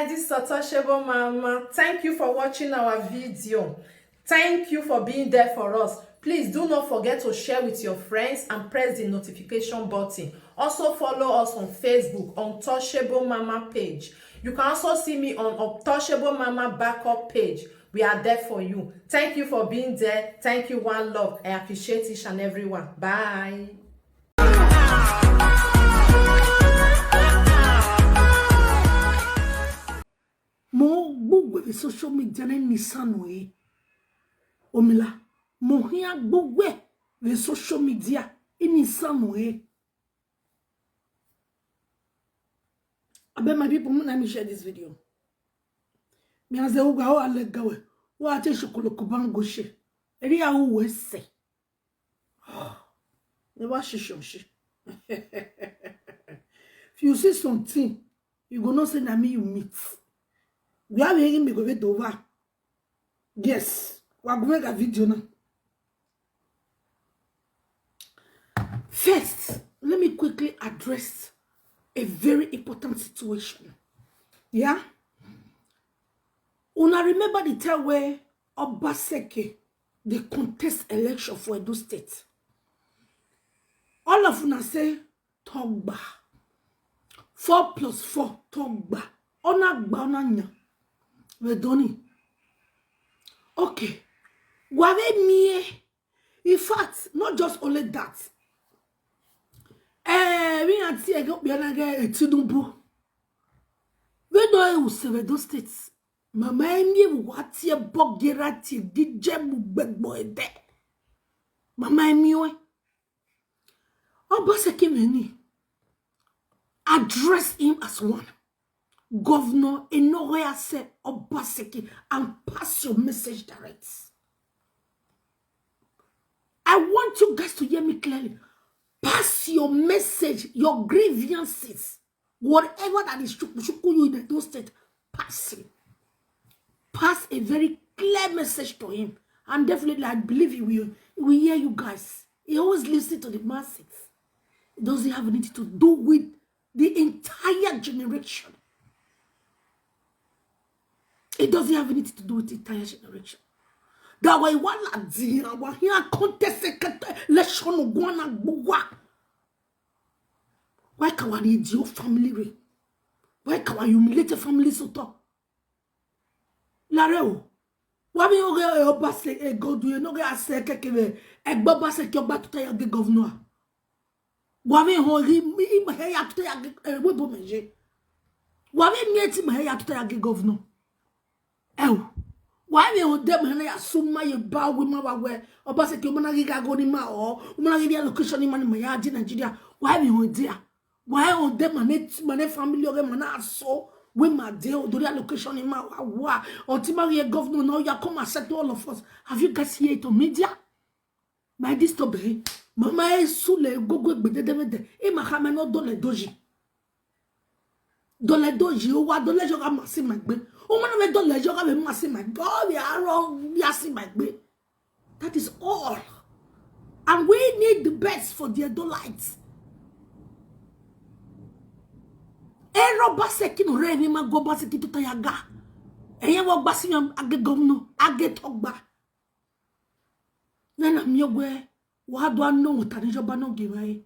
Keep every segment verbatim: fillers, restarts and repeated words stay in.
This is Untouchable Mama. Thank you for watching our video. Thank you for being there for us. Please do not forget to share with your friends and press the notification button. Also follow us on Facebook, Untouchable Mama page. You can also see me on Untouchable Mama backup page. We are there for you. Thank you for being there. Thank you, one love. I appreciate each and every one. Bye. Mo gbe uwẹ vbe social media ne eni isan nọ re. Omila, mo khian gbe uwẹ vbe social media, eni isan nọ re. Abeg, my people, make una help me share this video. Me as a uga, oh, I let go. What I take chocolate coban go share. Eri a who we say. Never shish on shi. If you see something, you go know say na me you meet. We are waiting me go get over. Yes, we are going to video now. First, let me quickly address a very important situation. Yeah? Una remember the time where Obaseki dey contest election for Edo State? All of una say, Tọgba. Four plus four, Tọgba. Ọ na gba, ọ na yan. Vbe Edo ni. Okay. Wa vbe miẹn. In fact, not just only that. Eh, vbe iran tie ẹghẹ okpia na ghe, eh, Tinubu. Vbene ọ re use vbe Edo State, ma ma miẹn vbe uwa tie ẹbọ gie ra tie gije mu gbẹgbọ ẹdẹ. Ma ma miẹn ọẹn. Obaseki mwẹ ni, address him as one. Governor Enoughe Asẹ Obaseki, and pass your message direct. I want you guys to hear me clearly. Pass your message, your grievances, whatever that is shuku shuku you in Edo State, pass it. Pass a very clear message to him. And definitely, I believe he will, he will hear you guys. He always listens to the masses. It doesn't have anything to do with the entire generation. It doesn't have anything to do with the entire generation. That why wa la di, wa here contest election, guan na gbuwa. Why can wa di your family re? Why can wa humiliate family so to? Lare o. Wa mi oghe, eh, Obaseki, eh, Godwin, Enoughe Asẹ keke vbe ẹgbẹ Obaseki, ọ gba tota ya ghe governor. Wa vbe họn ghi, ima hẹ ya tota ya ghe, eh, webo mẹ ye. Wa vbe miẹn te ima hẹ ya tota ya ghe governor. Ẹo. Wa vbe họn de ima na ya su ma ye ba, wẹ ma wa wẹ Obaseki, ọ ma na ghi gha gho ni ma, ọ, ọ ma na ghi rhie allocation ni ma ni ma ya di Nigeria. Wa vbe họn dia. Wa họn de ma ne, ma ne family ọghe ma na so, wẹ ma de, ọ do rhie allocation ni ma wa wa. Ọ te ma ghi governor now, ya come accept all of us. Have you guys hear it on media? Ma disturb him. Ma ma e sule gogo egbe dẹdẹmwẹdẹ. Ima khama ne ọ dọlẹ do yi. Dọlẹ do yi, ọ wa dọlẹ yọ gha ma si ma egbe. Ọ ma na vbe dọlẹ yọ gha vbe ma si ma egbe. Ọ vbe arọ ya si ma egbe. That is all. And we need the best for the Edolites. Erha Obaseki ne ọ rre emwi ma ghe Obaseki tota ya ga. Ẹyẹn vbe ọ gba si yan a ghe governor, a ghe Tọgba. Nana miẹn wẹ wa do a nọ ọmwata ne Iyọba ne ọ gie evbare.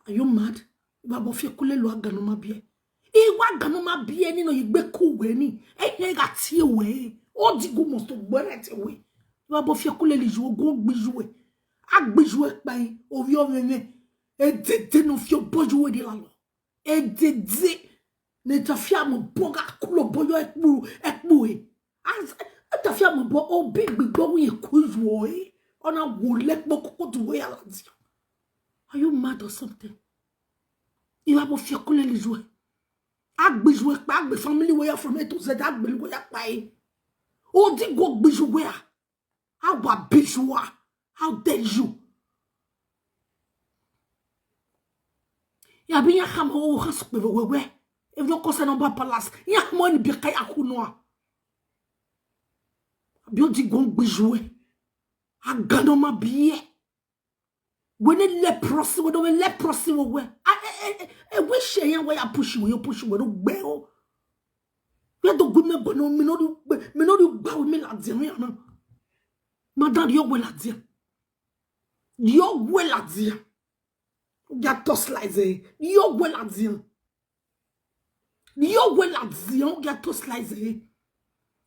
Are you mad? Ivbabọ fi ẹkun lele uwa gan ne ọ ma biẹ. I wa gan ne ọ ma biẹ ni nọ ye egbe ku wẹ ni. Ẹhiẹn gha tie wẹ. Odigu must gbe ẹre te wẹ. Ivbabọ fi ẹkun lele iye ogun gbe iye uẹ. A gbe iye uẹ kpa, ovbi ọmwẹmwẹ. Edede ne ọ fi obọ ye uwẹ rrie lalọ. Edede ne tafiamobọ gha kulo obọ yọ ẹkpu, ẹkpu ẹre. As, tafiamobọ, obi gbigbo wẹ ku iye uẹ. Ọ na wo lẹkpo koko du wẹ ya ladian. Are you mad or something? Ivbabọ fi ẹkun lele iye uẹ. A gbe iye uẹ kpa, a gbe family wẹ ya from A to Z, a gbe iye uẹ ya kpa ẹre. Odigu gbe iye uẹ a. A wa be iye uẹ a. How dare you? Ya bi iran khama ọvbokhan sukpe vbe owẹwẹ. Evbi ọkọ sẹ ne ọ ba palace. Iran khama ọni biẹ ka ya khu nua. Abi odigu gbe iye uẹ. A gan ne ọ ma biẹ. Wẹ ne leprosy, wẹ do vbe leprosy vbe owẹ. A, e, e, e, e, wẹ shẹ iran wẹ ya push wẹ, yo push wẹ do gbe o. Te do gu mẹ bọ nọ, mẹ nọ rhie ugba, mẹ nọ rhie ugba ru mẹ ladian iran na. Madam, rhie owẹ ladian. Rhie owẹ ladian. U gha torchlight ẹre. Rhie owẹ ladian. Rhie owẹ ladian, u gha torchlight ẹre.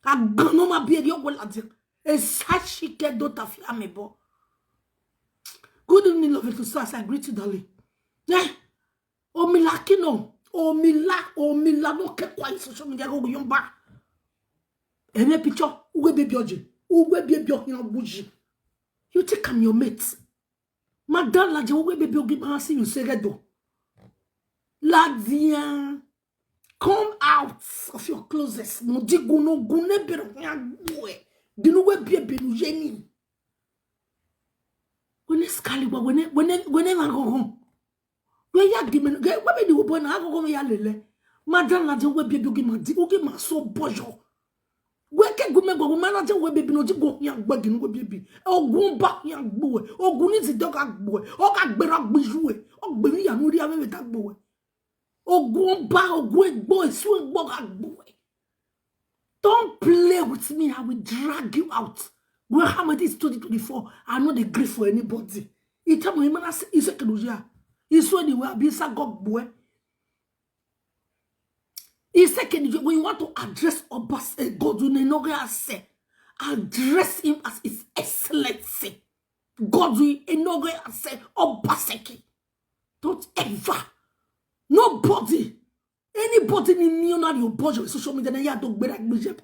Agbọn ne ọ ma biẹ, rhie owẹ ladian. Esa shikẹ do ta fi amẹ bọ. Good evening, lovely to stars. I greet you, darling. Eh, Omila kino, Omila, Omila no ke kwa social media go yomba. Ẹmwẹ picture, uwe baby oje, uwe baby ohian wuji. You think I'm your mate? Madam, ladian, uwe baby ogi ma si you say do. Ladian, come out of your closet. No digu no gu ne bero ya gbuẹ. Dinu uwe baby nu ye ni. Wene skali wa, wene, wene, wene ma gogo. Wẹ ya gi mẹ, wẹ, wẹ vbe ni wo bọ na, agogo mwẹ ya lele. Madam, ladian, uwe baby ogi ma di, ogi ma so bọyọ. Wẹ ke gu mẹ guọghọ, ma ladian, uwe baby ne ọ digu ohian gbe ginu uwe baby. Ogun ba ohian gbuẹ, ogun ni zidẹ ọ gha gbuẹ, ọ gha gberra gbe iyuẹ, ọ gbe emwi ya ne u rhie avbe vbe da gbuẹ. Ogun ba, ogun egbo, esu egbo gha gbuẹ. Don't play with me, I will drag you out. When Hamadi is twenty twenty-four, I no dey gree for anybody. He tell me, man, I say, he say, "Keduja." He swear the way, I be sa God boy. He said, "Keduja, when you want to address Obas-, eh, Godwin Enogie Aseh, address him as His Excellency Godwin Enogie Aseh Obaseki." Don't ever, nobody, anybody ni miẹn ọna rhie obọ yọ social media na ya do gberra gbe iye ba.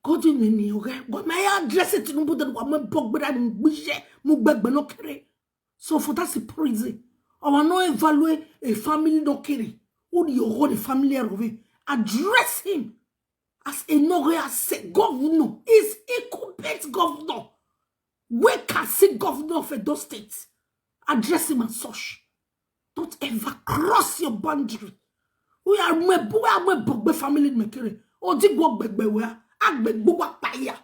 Godwin Enogie, wẹ ma ya address Tinubu, then wa mu ẹbọ gberra mu gbe iye, mu gbe ẹgbẹ nọ kere. So for that reason, ọmwa ne ọ evaluate a family nọ kere, u rhie ọghọ ne family ẹre rove, address him as Enogie Aseh governor, is incumbent governor. We can see governor of Edo State. Address him as such. Don't ever cross your boundary. We are mwe, we are mwe bogbe family me kere. Odi gwo gbegbe we, agbegbe wa pa ya.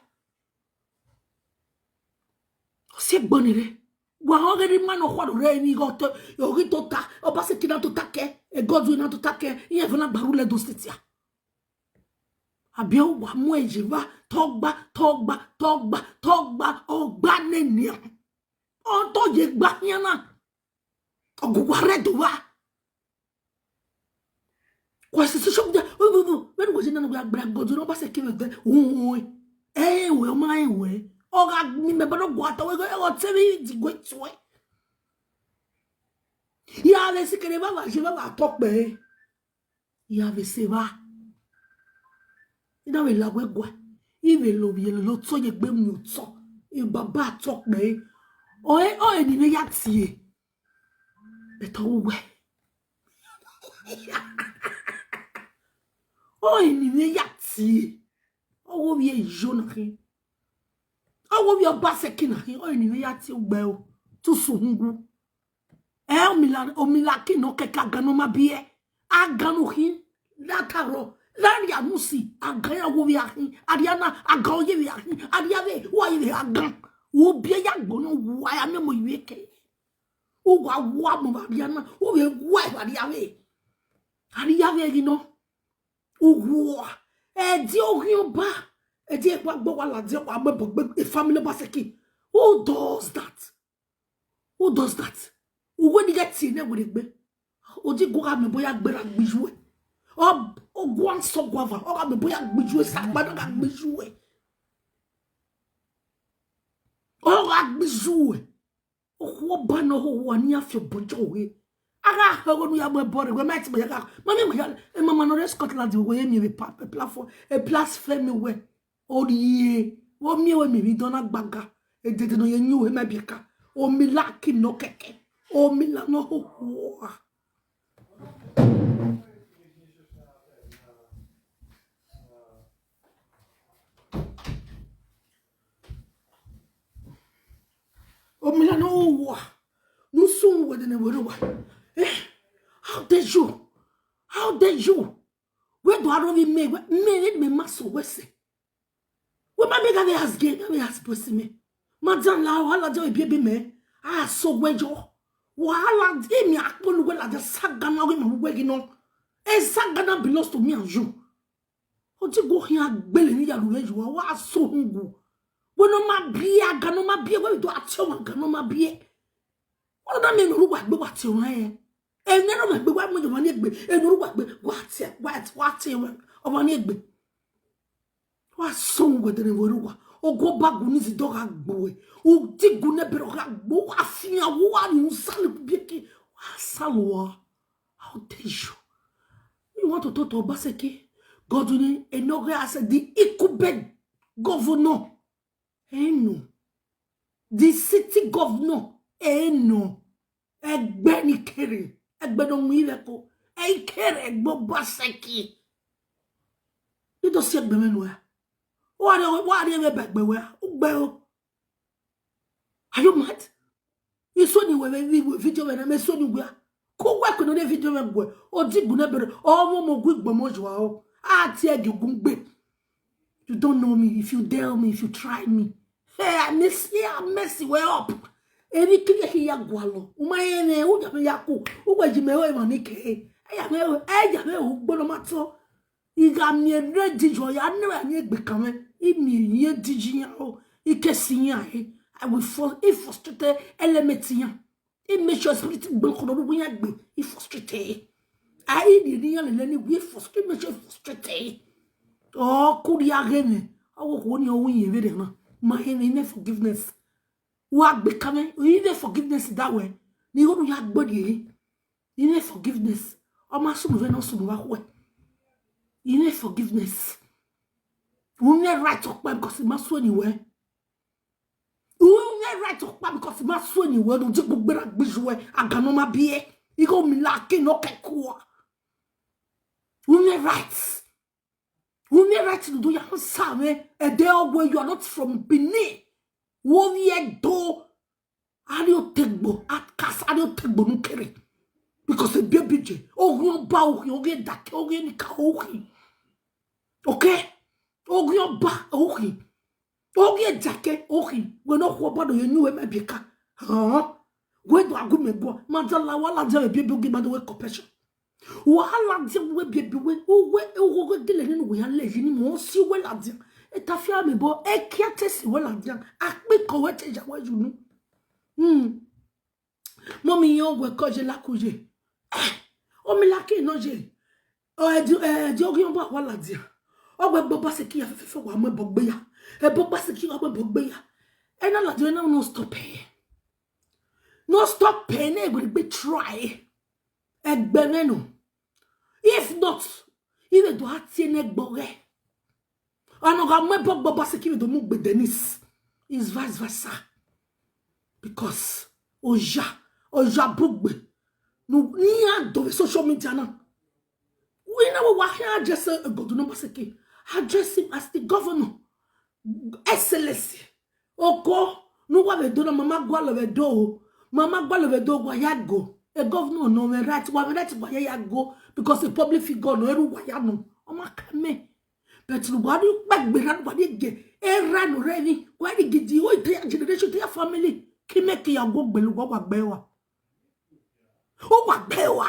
Ọ si egbe ọnii rre. Wa họn ghe ne ima nọ khuarho rre emwi igho te, ọ ghi tota, Obaseki na tota kẹ, e Godwin na tota kẹ, iran eva na gba rule Edo State a. Abi ọ wa mu ẹre ye evba, te ọ gba, te ọ gba, te ọ gba, te ọ gba, ọ gba nene iran. Ọ te ye gba khian na. Ọ gu uwa rre do vba. Wa sisi shop dia, vbene uwa ye na ne uwa gberra Godwin Obaseki vbe ẹdẹ, uhunmwu ẹre. Ẹ i re wẹ, ọ ma rẹn wẹ. Ọ gha miẹn imẹ, but ọ gua ta wẹ, ọ te vbe di gue tuẹ. Ya vbe sikẹ ne evba vba ye evba vba tọ kpẹre. Ya vbe sẹ evba. I na vbe la wẹ guẹ. I vbe lovbiẹ lele otọ ye egbe mu otọ. Baba tọ kpẹre. Ọre, ọre ne imẹ ya tie. But ọ ru wẹ. Ọre ne imẹ ya tie. Ọ ghe ovbi eyo na khin. Ọ ghe ovbi Obaseki na khin. Ọre ne imẹ ya tie ugbẹ o. Te usun uhunmwu. Ẹ, Omila, Omila kino kẹkẹ agan ne ọ ma biẹ. Agan ne u khin, ne a ta rrọọ, ne a rhie anu si, agan ya wo vbe a khin, a rhie ana, agan ọ ye vbe a khin, a rhie avbe, uwa ye vbe agan. Wo biẹ ya gbọnnọ, uwa ya miẹn ọmọ ivbi eke. Uwa wa mu vbe a rhie ana, u vbe wa vbe a rhie avbe. A rhie avbe ghi nọ. Uwa, ẹdẹ oghian ọba, ẹdẹ ẹkpa gbe wa ladian, wa mu ẹbọ gbe family Obaseki. Who does that? Who does that? Uwẹ ni ghẹ tie ne werriegbe. Odi gu gha mẹ bọ ya gberra gbe iyuẹ. Ọ, ọ gua nsọ guava, ọ gha mẹ bọ ya gbe iyuẹ, sa gba na gha gbe iyuẹ. Ọ gha gbe iyuẹ. Okhuo ọba ne ọ ho uwa ne iran fi obọ jọ wẹ. A gha hẹ ọghe ne u ya mu ẹbọ rre, wẹ ma ti ma ya gha. Ma miẹn ma ya, e mama nọ rre Scotland, wẹ ye miẹn vbe pa-, platform, e platform wẹ. Ọ rhie, vbe ọ miẹn wẹ miẹn emwi dọn na gbaga, edede ne ọ ye yin uhe ma biẹka, Omila kino kẹkẹ, Omila ne ọ ho uwa. Omila ne ọ ho uwa, ne usun uwẹ de ne wẹ rre uwa. Eh, how dare you? How dare you? Wẹ do aro vbe mẹ, wẹ, mẹ, mẹ, mẹ ma sẹ wẹ sẹ. Wẹ ma miẹn gha vbe ask gay, gha vbe ask boys mẹ. Ma dia la, wa ladian vbe biebe mẹ. A sẹ wẹ yọ. Wa la, emi akpọ ne uwẹ ladian sa ga na, ọghe ma vbe uwẹ ghi nọ. Esa Ghana belongs to me and you. Odiguẹ khian gbele ne I ya ru mwẹ ye uwa, wa so uhunmwu. Wẹ ne ọ ma biẹ, aga ne ọ ma biẹ, wẹ vbe do a tie ọmwa aga ne ọ ma biẹ. Wẹ na miẹn ne ọ rre uwa egbe, wa tie ọmwa rẹn. Ẹmwẹ ne ọ ma gbe, wa mu ye ọmwa ni egbe, ẹmwẹ ne ọ rre uwa egbe, wa tie, wa, wa tie ọmwa ni egbe. Wa sọ wẹ dẹrẹ vbe rre uwa. Ogun Ọba gu ni zidọ gha gbe uwẹ. Odiguẹ ne ẹbẹrẹ ọ gha gbe uwa, fian uwa ni usa ne bieke. Wa sa lọ uwa. I'll tell you. You want to talk to Obaseki? God will, enough as the incumbent governor. Eno. The city governor. Eno. Ẹgbẹ ne I kere. Ẹgbẹ ne ọ mu ivẹ ko. Ẹ I kere ẹgbẹ Obaseki. I do si ẹgbẹ mwẹ nuẹ. Wa rhie, wa rhie mwẹ ba ẹgbẹ wẹ. Ugbẹ o. Are you mad? I suẹn ni wẹ vbe video mwẹ na, mẹ suẹn ni wẹ a. Ku uwẹ ke ne ọ rhie video mwẹ guẹ. Odiguẹ ne ẹbẹrẹ, ọ mwẹ ọmọ gu igbọmọ yua o. A tie ẹgie ogun gbe. You don't know me. If you dare me, if you try me, hey, I mess, yeah, I mess you up. Emwi kiri ẹkhi ya gualọ. U ma rẹn mwẹ, u ya mwẹ ya ku. U wẹ yi mẹ ho emwa ni kẹ. Ẹ ya mwẹ, ẹ ya mwẹ ho ugbo ne ọ ma tọ. I gha miẹn rẹn di yọ, ya ne wa miẹn egbe kan mwẹ. I miẹn irẹn di yi iran o. I ke si iran he. I will fru-, I frustrate element iran. I make sure spirit gbe ọkọ ne ọ rugbo iran gbe. I frustrate. A i rhie ne iran lele ni, we frustrate, make sure I frustrate. Ọ ku rhie ghe mwẹ. Ọ wo khuo ni ọ ru iyẹn vberriọ na. Ma hẹn mwẹ, I nẹ forgiveness. Wa gbe ka mwẹ, I nẹ forgiveness da wẹ. Ni igho ne u ya gbe rhie. I nẹ forgiveness. Ọ ma sunu vbe ne ọ sunu vbe akhuẹ. I nẹ forgiveness. U nẹ right ọkpa because I ma suẹn ni wẹ. U nẹ right ọkpa because I ma suẹn ni wẹ, ne u di gbogbo ra gbe iye uwẹ, aga ne ọ ma biẹ. Igho mi la ke ne ọ kẹ kua. U nẹ right. U nẹ right ne u do ya sa mwẹ, ẹdẹ ọ wẹ you are not from Benin. Wo vbiẹ do. A rhie otegbo, a ka sa, a rhie otegbo ne u kere. Because ebiẹbi je, oghian ọba okhin, oghian edake, oghian enikaro okhin. Okay? Oghian ọba okhin. Oghian edake okhin. Wẹ ne ọ khu ọba do ye yin uwẹ ma biẹ ka. Họn. Wẹ do a gu mẹ guọ. Ma da la wa ladian vbe ebiẹbi ogi ma do wẹ compassion. Wa ladian wẹ biẹbi wẹ, uwẹ, uwẹ gele nene uwẹ ya lẹ yi ni mọ si wẹ ladian. Etafia mẹ bọ, ekia te si wẹ ladian. Akpikọ wẹ te ya wẹ yu nu. Hmm. Mọmi yan wẹ kọ ye la ku ye. Eh, ọ mi la ke nọ ye. Ọ, ẹdi, ẹdi oghian ọba wa ladian. Ọ wẹ gbe Obaseki ya fẹfẹfẹ wa mu ẹbọ gbe ya. Ẹbọ Obaseki wa mu ẹbọ gbe ya. Ẹ na ladian, ẹ na no stop ẹ. No stop ẹ, ne egbe try. Ẹgbẹ mwẹ nọ. If not, I vbe do a tie ne ẹgbẹ ọghẹ. Ọna ọ gha mu ẹbọ gbe Obaseki, I vbe do mu gbe Dennis. Is vice versa. Because oya, oya bugbe. Ne iran do vbe social media na. Wẹ na wẹ wa khian address Godwin Obaseki. Address him as the governor. Excellency. Oko, ne uwa vbe do na, ma ma gualọ vbe do o. Ma ma gualọ vbe do, wa ya go. E governor nọ mwẹ right, wa mwẹ right wa ya ya go, because a public figure nọ, erha uwa ya nọ. Ọ ma ka mẹ. But ne uwa rhie ukpẹ gberra, ne uwa rhie gie, erha nọ rẹ ni, wa rhie gidi, o ite ya generation, ite ya family. Ke imẹ ke ya gu gbele uwa, wa gbe wa. O wa gbe wa.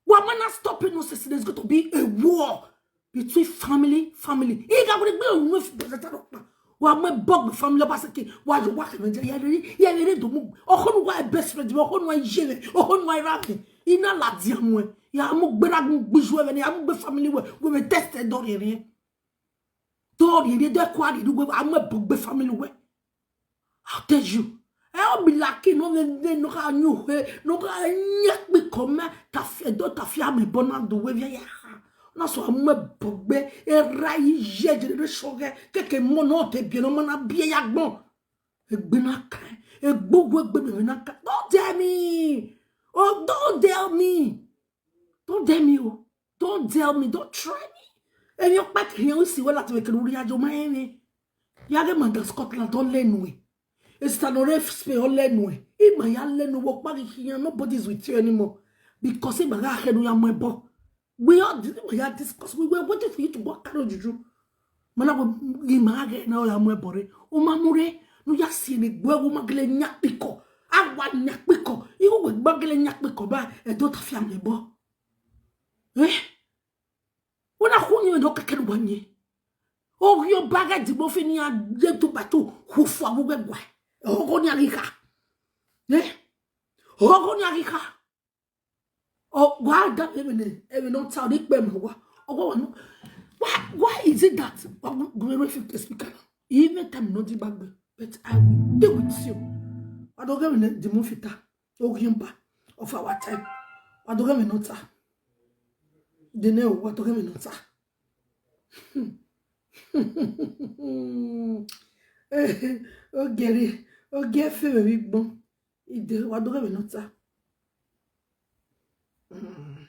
Wa ma na stop nonsense, there's going to be a war between family, family. I gha wẹ gbe unu fi brother ta rọkpa. Wa mu ẹbọ gbe family Obaseki, wa yo wa kẹmẹ je, ya rere, ya rere do mu. Ọkhọ ne uwa best friend, ọkhọ ne uwa ye mwẹ, ọkhọ ne uwa ra mwẹ. I na ladian muẹn. Ya mu gberra gun gbe iye uwẹ vbe ne, ya mu gbe family wẹ, wẹ vbe test ẹ dọ rhiẹnrhiẹn. Dọ rhiẹnrhiẹn, dọ kua rhiẹnrhiẹn, wẹ a mu ẹbọ gbe family wẹ. I tell you. Ẹ ọ mi la ke nọ vbe ne nọ gha yin uhe, nọ gha yin akpikọ mẹ, tafia, dọ tafia mẹ bọ na do wẹ via ya. Na so a mu ẹbọ gbe, erha yi ye generation ghẹ, keke mọ ne ọ te biẹ ne ọ ma na biẹ ya gbọn. Egbe na kan, egbe uwu egbe mẹ na kan. Don't tell me. Oh, don't tell me. Don't tell me, oh. Don't tell me, don't try me. Emwi ọkpa ke hian, u si wẹ ladian vbe kere u rhie ajo ma rẹn mwẹ. Ya ghe Madam Scotland, ọ lẹ nuẹn. Esita ne ọ rre Spain, ọ lẹ nuẹn. Ima ya lẹ nuẹn, wẹ ọkpa ghi khian, nobody is with you anymore. Because ima gha khẹ ne u ya mu ẹbọ. We all di-, we ya discuss, we were waiting for you to go carry ojuju. Mana wẹ ima gha ghẹ ne ọ ya mu ẹbọ rre. U ma mu rre, ne u ya si ene gbe ẹwu, u ma gele yan kpikọ. A wa yan kpikọ. Igho wẹ gba gele yan kpikọ ba, ẹdẹ ọ tafia mu ẹbọ. Eh? Wẹ na khu yẹn ne ọ kẹkẹ ne uwa yẹn. Oghiọba ghẹ di mo fi ne iran ye tomato khu fua vbe uwẹ gua. Ọghọ ne iran ghi kha. Eh? Ọghọ ne iran ghi kha. Ọ, wa da ẹmwẹ ne, ẹmwẹ ne ọ ta, ọ ni kpẹ ma wa. Ọ wa wa nọ. Why, why is it that? Wa gu, gu ẹmwẹ fi speaker na. Even time no di gbagbe, but I will deal with you. Wa do ghe ẹmwẹ ne Dimofi ta. Oghiọba of our time. Wa do ghe ẹmwẹ ne ọ ta. Dene o, wa do ghe ẹmwẹ ne ọ ta. Ogẹre, ogẹ fe vbe vbe gbọn. Ide, wa do ghe ẹmwẹ ne ọ ta. Mm.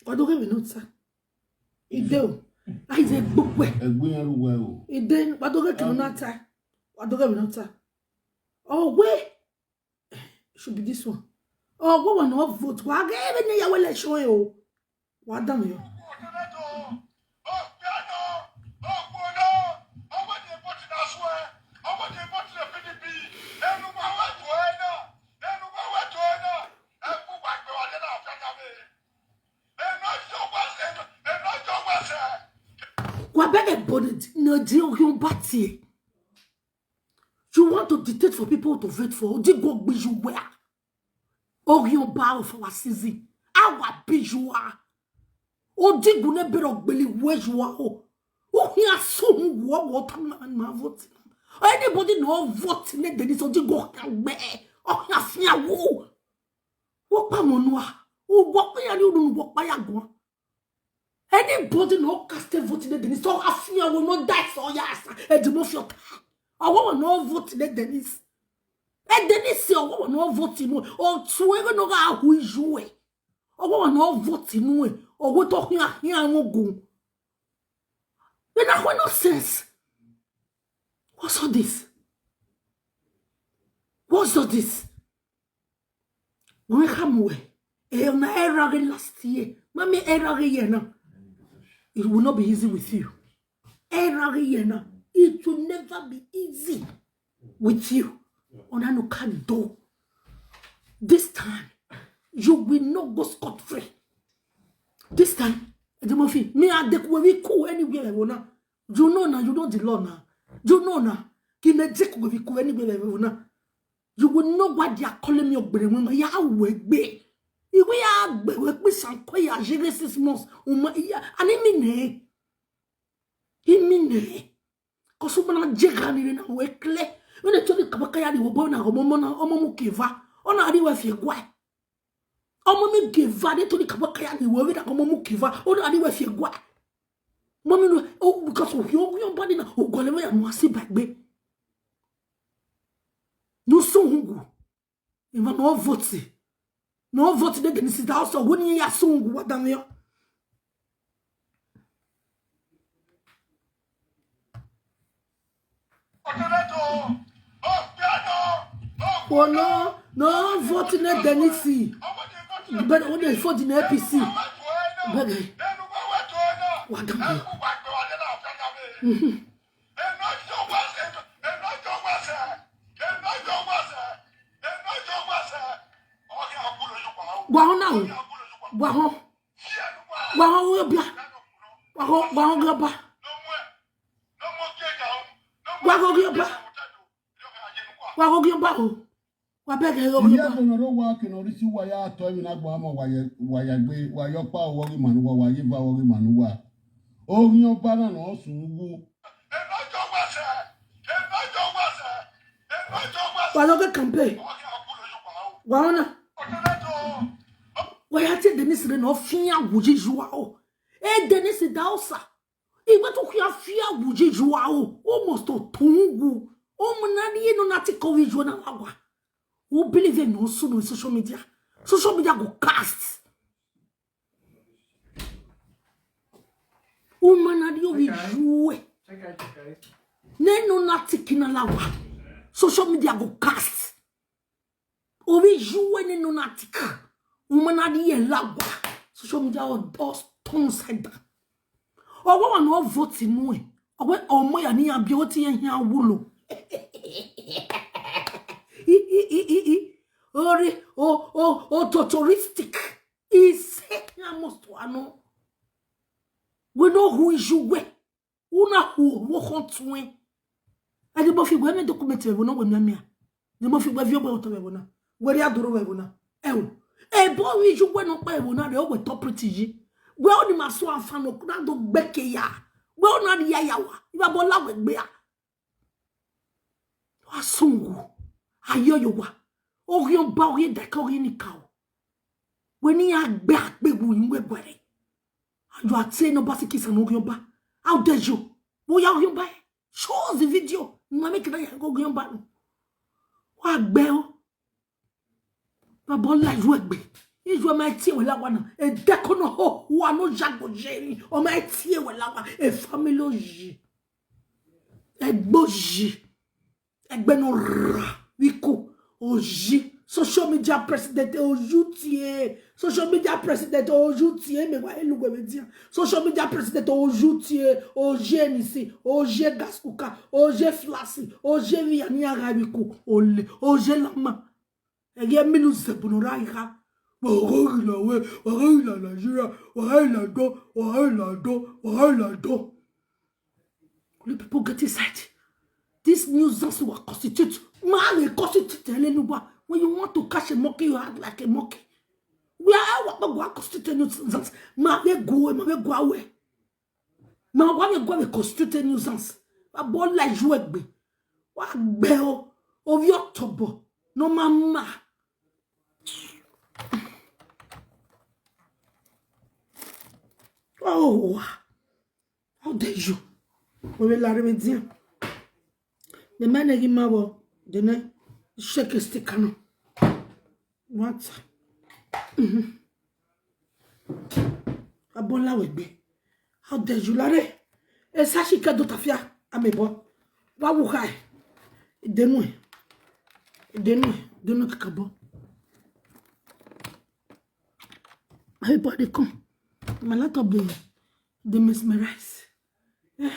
Wa do ghe ẹmwẹ ne ọ ta. Ide o. Aize gbogbo. Ẹgbẹ iran ru wẹ o. Ide, wa do ghe ẹmwẹ ne ọ ta. Wa do ghe ẹmwẹ ne ọ ta. Ọ wẹ. Should be this one. Ọ wẹ wa ne ọ vote. Wa ghe vbene ya wẹ election o. Wa danmwẹ yọ. Wa bẹghe ẹbọ ne, ne ọ di Oghiọba tie. You want to dictate for people to vote for Odigu Ogbe Iyuẹ? Oghiọba of our season. A wa bi Iyuẹ. Odigu ne bẹrẹ ọgbẹlẹ iwẹ Iyuẹ o. Okhian sunu wọ wọ ta ma, ma vote. Anybody ne ọ vote ne Dennis Odigu okhian gbe, okhian fian wu. Wọ kpa mọ nua. Wọ kpa ya ni unu wọ kpa ya guan. Anybody ne ọ cast vote ne Dennis, ọ gha fian wu ne ọ da ẹsẹ ọ ya sa, Edimofi ọta. Ọ wọ ne ọ vote ne Dennis. E Dennis ọ wọ ne ọ vote nu, ọ tu ẹghẹ ne ọ gha hu Iyuẹ. Ọ wọ ne ọ vote nu, ọ wẹ te ọ khian khian mwẹ ogun. Vbene akhuẹ nonsense. What's all this? What's all this? Wẹ khama uwẹ, eh, na erha ghe last year. Ma miẹn erha ghe year na. It will not be easy with you. Erha ghe year na. It will never be easy with you. Ọna ne u ka do. This time, you will not go scot free. This time, Edimofi, me, I dey ku vbe ku anywhere ẹvbo na. You know na, you know the law na. You know na. Ki me dey ku vbe ku anywhere ẹvbo na. You will know why they are calling me Ogberewinma. Ya wẹ gbe. Iwe ya gbe wẹ kpe sanko ya jere six months. Uma ya, ani mi ne. Imi ne. Kọsu ma na je gha ni re na wẹ kle. Wẹ ne toni kabaka ya ni wo bo na ọmọ, ọmọ na, ọmọ mu ke eva. Ọ na rhie wẹ fi egua. Ọmọ mu ke eva, ne toni kabaka ya ni wo vbe na ọmọ mu ke eva. Ọ na rhie wẹ fi egua. Mọ mi no, oh, because of your, your body na, o gọlẹ wẹ ya no asi ba gbe. No so hungu. Emwa ne ọ vote. Ne ọ vote ne Dennis da ọsọ, wẹ ne iran ya sunu gu wa danmwẹ. Wọ ne ọ, ne ọ vote ne Dennis. But wẹ ne vote ne A P C. Bẹghe. Wa danmwẹ. Mhm. Wa họn na o. Wa họn. Wa họn oghiọba. Wa họn, wa họn oghiọba. Wa họn oghiọba. Wa họn oghiọba o. Wa bẹghe oghiọba. Iye ẹdẹ ne ọ rre owa ke ne ọ rre isi uwa ya tọ emwi na gba ọmọ wa ye, wa ya gbe, wa ye ọkpa ọvbọ ghi ma ne uwa, wa ye eva ọvbọ ghi ma ne uwa. Oghiọba na ne ọ sunu wu. Wa lọ ghe campaign. Wa họn na. Wa ya tie Dennis rre ne ọ fian wu yi Iyuẹ o. E Dennis da ọsa. Iwẹ to khian fian wu yi Iyuẹ o. Almost to tun wu. Ọmọ na ni no na ti ko vbe Iyuẹ na wa wa. U believe in no sunu social media. Social media go cast. Uma na rhie ovbi Iyuẹ. Ne no na tiki na la wa. Social media go cast. Ovbi Iyuẹ ne no na tiki. Uma na rhie la wa. Social media all, all turn side down. Ọ wẹ wa ne ọ vote nuẹn. Ọ wẹ ọmọ ya ne iran biẹ, ọ te iran hian wulo. o, o, o, to touristic. Ise iran must wa nọ. Wẹ ne ọ hu iye uwẹ, u na hu ovbi okhọn tuẹn. Ẹdẹ mọ fi wẹ mẹ document vbe ẹvbo na, wẹ mianmian. Ẹdẹ mọ fi wẹ viọ obọ otọ vbe ẹvbo na. Wẹ rhie adorro vbe ẹvbo na. Ẹo, ebo vbe iye uwẹ ne ọ kpa ẹvbo na rre, ọ wẹ top priest yi. Wẹ ọni ma sọ afa nọ na do gbe ke ya. Wẹ ọna rhie ya wa. Ivbabọ la wẹ gbe a. Wa sunu, aye ọye owa. Oghian ọba, oghian edeka, oghian enikaro. Wẹ ne iran gbe akpeghu yin wẹ guẹrẹ. You are saying Obaseki is an oghian ọba. How dare you? Vbe ọ ya oghian ọba ẹre? Show us the video. Ne ima miẹn ke na ya ghe oghian ọba nọ. Wa gbe o. Baba, ọ la iye uwẹ gbe. Iye uwẹ ma tie wẹ la owa na. Edeko nọ ho, uwa ne ọ ya gbe oyi emwi, ọ ma tie wẹ la owa. E family oyi. Ẹgbẹ oyi. Ẹgbẹ ne ọ rra vbe iko, oyi. Social media president, oyi tie. Social media president, oyi tie. Mẹ wa elu wẹ vbe dian. Social media president, oyi tie. Oyi emisi, oyi gas cooker, oyi flasi, oyi emwi ya ne iran gha vbe iko. Ole, oyi lama. Ẹghẹ emwi ne u zẹ bu ne ọ rra kha. Wa gha ghi la wẹ, wa gha ghi la Nigeria, wa gha ghi la dọ, wa gha ghi la dọ, wa gha ghi la dọ. Only people get inside. This nuisance wa constitute. Ma le constitute ẹlẹ ne uwa. When you want to catch a monkey, you act like a monkey. We are our people wa constitute nuisance. Ma vbe gu, ma vbe gu awẹ. Ma wa vbe gu vbe constitute nuisance. Baba, ọ la iye uwẹ gbe. Wa gbe o, ovbi ọtobọ ne ọ ma ma. Owa, how dare you? Wẹ vbe la rre vbe dian. Mẹ ma nẹ ghi ma vbọ, de nẹ, shake stick nọ. Nwata. Mhm. Abọ la wẹ gbe. How dare you, la rre? Esa shi ke do tafia, amebọ. Wa wu kha. Denu. Denu, denu kakabọ. Everybody come. My laptop dey, dey mesmerize. Eh,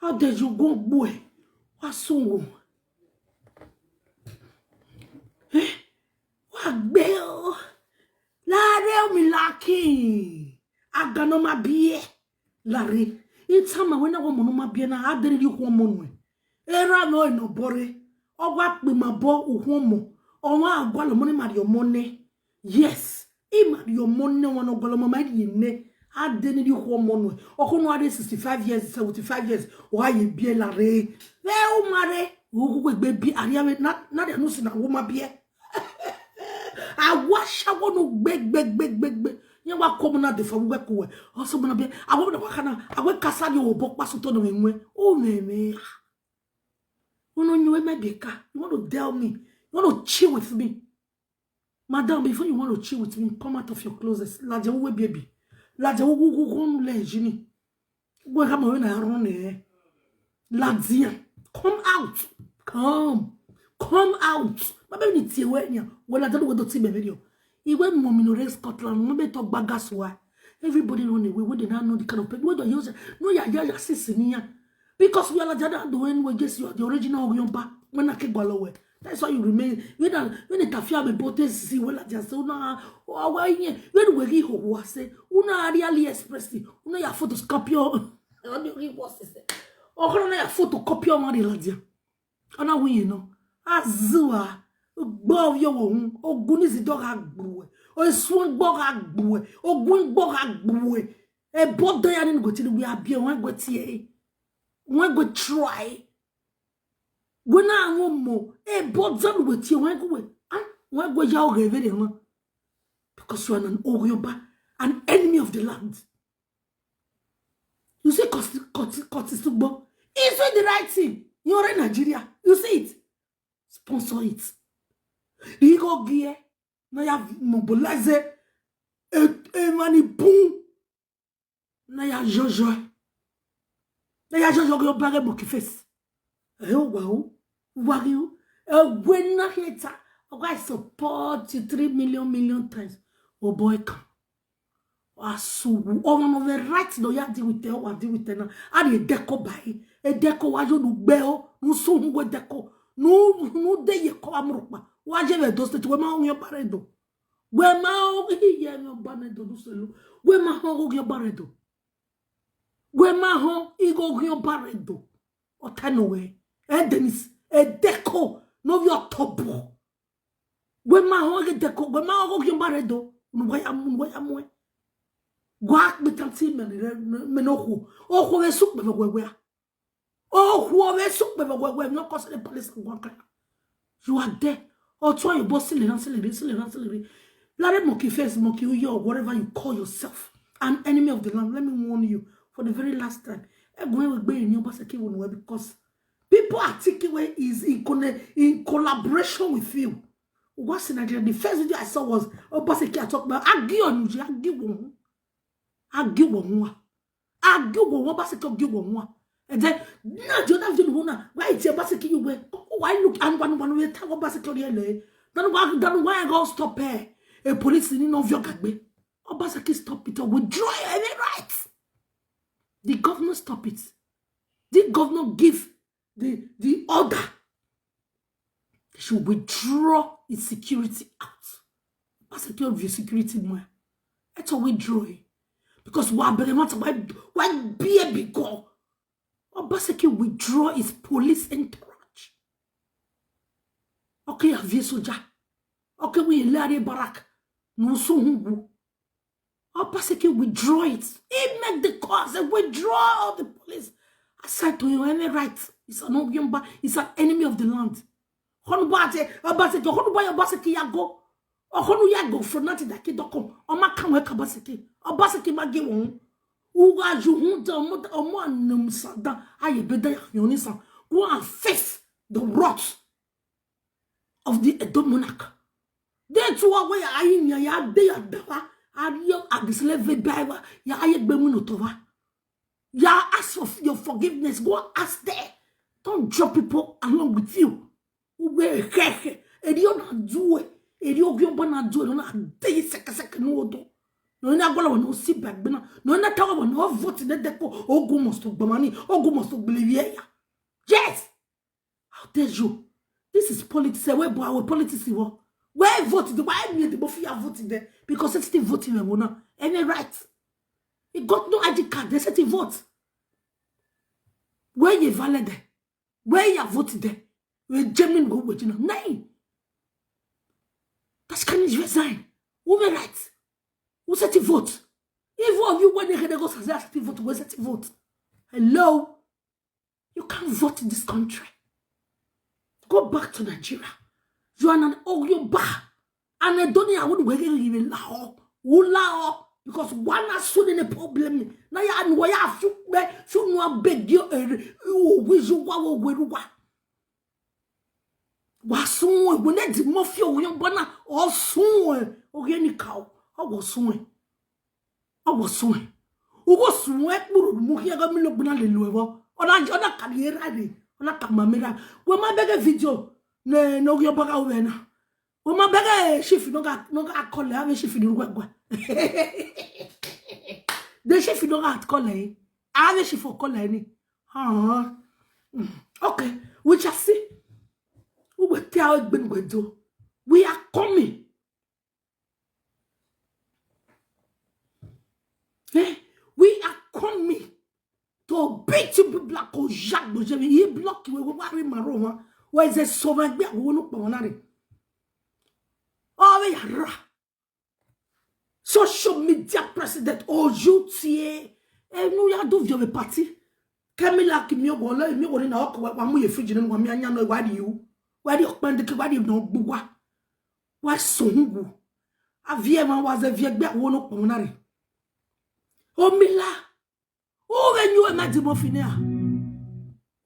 how dare you go gbue? Wa sunu. Eh, wa gbe o. La rre, mi la kin. Aga ne ọ ma biẹ. La rre. I tama wẹ na wẹ ọmọ ne ọ ma biẹ na, a dẹrẹ rhie okhuo ọmọ nuẹn. Erha nọ, enọ bọ rre. Ọ wa kpe ima bọ okhuo ọmọ. Ọmwa a gualọ ọmọ ne ima rhie ọmọ nẹ. Yes. Ima rhie ọmọ nẹ, ọmwa ne ọ gualọ ọmọ ma rhie nẹ. A dẹrẹ rhie okhuo ọmọ nuẹn. Ọkhọ ne ọ gha rre sixty-five years, seventy-five years, ọ gha ye biẹ la rre. Vbe u ma rre, u gu egbe biẹ, a rhie avbe na, na rhie anu si na, wẹ u ma biẹ. A wa shawo nu gbe, gbe, gbe, gbe, gbe. Iran wa ku ọmọ na de fo vbe uwẹ ku uwẹ. Ọ sẹ ọmọ na biẹ. A wa ọmọ na wa kha na, a wẹ ka sa rhie obọ kpa sẹ otọ nọ mwẹ. U mwẹ mwẹ. Unu yin uwẹ ma biẹ ka. You want to tell me? You want to chill with me? Madam, before you want to chill with me, come out of your closet. Ladian, we baby. Ladian, we, we, we, we, le jini. Wẹ kha ma wẹ na run nẹ. Ladian, come out. Come. Come out. Ma bẹghe ne I tie wẹ nian. Wẹ ladian, wẹ do tie mẹ vberriọ. I wẹ mummy ne ọ rre Scotland, ma bẹghe te ọ gba gas wa. Everybody run away when they now know the kind of people. Wẹ do use, no, ya, ya, ya, sisi ni ya. Because we are like that, the way we guess you are the original Oghian Ọba. Wẹ na ke gualọ wẹ. That's why you remain. When I, when the tafia be both see, well, I just say, una, oh, why you? When we give hope, I say, una really express it. Una ya photocopy. What do you read? What's this? Oh, una ya photocopy on the ladian. Ọna wẹ iyẹn nọ. Azua, gbe ovbi ọvbokhan, ogun ni zidọ gha gbuẹ, esuẹn gbọ gha gbuẹ, ogun gbọ gha gbuẹ. Ẹbọ dan ya ni nugo tie ne uwẹ a biẹ, wẹ gue tie, wẹ gue try. Wẹ na rẹn ọmọ, ẹbọ dan ne uwẹ tie, wẹ gue, ah, wẹ gue ya ọghẹ vberriọ na. Because you are an Oghian Ọba, an enemy of the land. You see, Kosti, Kosti, Kosti Sugbo. He's doing the right thing. You're in Nigeria. You see it. Sponsor it. He go gear. Na ya mobilize. E, e money boom. Na ya jojo. Na ya jojo your bag monkey face. Eh, wow. Wow. Eh, when na heta. I support you three million, million times. Oh boy, come. Asuwu, ọmwa ne ọ vbe right ne ọ ya deal with ẹ, ọ wa deal with ẹ na. A rhie Edeko ba ẹre. Edeko wa yo ne u gbe o, ne u sẹ uhunmwu Edeko, ne u, ne u de ye ẹko vbe amurhukpa. Wa ye vbe Edo State, wẹ ma họn oghian ọba rre Edo. Wẹ ma họn iye emwi ọba ne Edo do selu. Wẹ ma họn oghian ọba rre Edo. Wẹ ma họn igho oghian ọba rre Edo. Ọ ta nọ wẹ, ẹ Dennis, edeko ne ovbi ọtobọ. Wẹ ma họn ghe edeko, wẹ ma họn oghian ọba rre Edo. Unu wa ya mu, unu wa ya muẹn. Wa kpitan ti mẹ ne, mẹ ne okhuo. Okhuo vbe sẹ ukpẹ vbe wẹ wẹ a. Okhuo vbe sẹ ukpẹ vbe wẹ wẹ, no cause the police and one cry. You are there. Ọtọn ye obọ sẹ lele, sẹ lele, sẹ lele, sẹ lele. Lare monkey face, monkey ear, or whatever you call yourself, an enemy of the land. Let me warn you for the very last time. Ẹguẹn wẹ gbe ni Obaseki wo nuẹ because people are thinking where is in, conne- in collaboration with you. What's in Nigeria? The first video I saw was Obaseki are talking about agi onuji, agi wo, agi wo. Agi wo, Obaseki agi wo. And then now the other video na, why is Obaseki you were? Why look and one one we tell Obaseki oriele. Then why, then why I go stop her? A police in no view gagbe. Obaseki stop it or withdraw any right. The governor stop it. The governor give the the order. They should withdraw his security out. Obaseki of your security man. That's a withdraw it. Because why be not why why be a big God? Obaseki withdraw his police entourage. Okay, have you soldier? Okay, we in Larry Barak. No so who Obaseki withdraw it. He make the call, say, withdraw all the police. Aside to your any right. It's an Ogiomba, it's an enemy of the land. Honuba je, Obaseki, Honuba Obaseki ya go. Or Honu ya go for nothing that kid come. Or ma come work Obaseki. Obaseki ma give one. Uga ju hun da omo omo anum sa da. Aye be da ya yoni sa. Go and face the wrath of the Edo monarch. They two are where I in ya de ya dava. Are you a dislevel driver? Ya aye gbe mu no tova. Ya ask for your forgiveness. Go ask there. Don't draw people along with you. Ugbe khekhe. Eri ona due. Eri ogi oba na due. Ona de sekeseke no odo. No na gola no si bagbe na. No na tawa no vote ne depo. Ogu must gbamani. Ogu must gbeleviya. Yes. How dare you? This is politics. Eh, where boy, our politics, what? Where vote? The why me the both you vote there? Because it's still voting, eh, now. Any right? He got no I D card. They said he vote. Where you valid there? Where you vote there? Where German go with you know? Nine. That's can you resign? Who may right? Who said he vote? If one of you when they go say he vote, where said he vote? Hello? You can't vote in this country. Go back to Nigeria. You are an Oyoba. And I don't know how we will lao. Lao. Because one has soon in a problem. Now you are why I feel where feel no beg you or wish you wa wa wa. Wa sun we ne di mo fi Oyoba na. Or sun we. Or any cow. Or was sun. Ọ wọ suẹn. U wọ suẹn kpuru mu khian gha mi logbe na lele ẹvbo. Ọ na, ọ na ka rhie ra rre. Ọ na ka ma mi ra. Wẹ ma bẹghe video ne, ne Ogiomba gha wẹ na. Wẹ ma bẹghe chief nọ gha, nọ gha call, avbe chief ni ruẹ guẹ. The chief nọ gha call, avbe chief call ni. Uh-huh. Mm. Okay, we shall see. Who will tell you when we do? We are coming. Eh, we are coming to beat you people like Ojagbo Jemi. He block you, we worry Maroma. Where is the sovereign? We are going to Pawanari. Oh, we are social media president or U T A. Eh, no, you do your party. Kemi like me, go like me, go in a hawk, wa mu ye fridge, and wa mi anya no, why do you? Why do you spend the, why do you not? Wa so hungu. A viẹ emwa wa zẹ viẹ gbe awo ne okpọnmwẹ na rre. Omila, u vbe yin uwẹ ma di mọ fi nẹ a?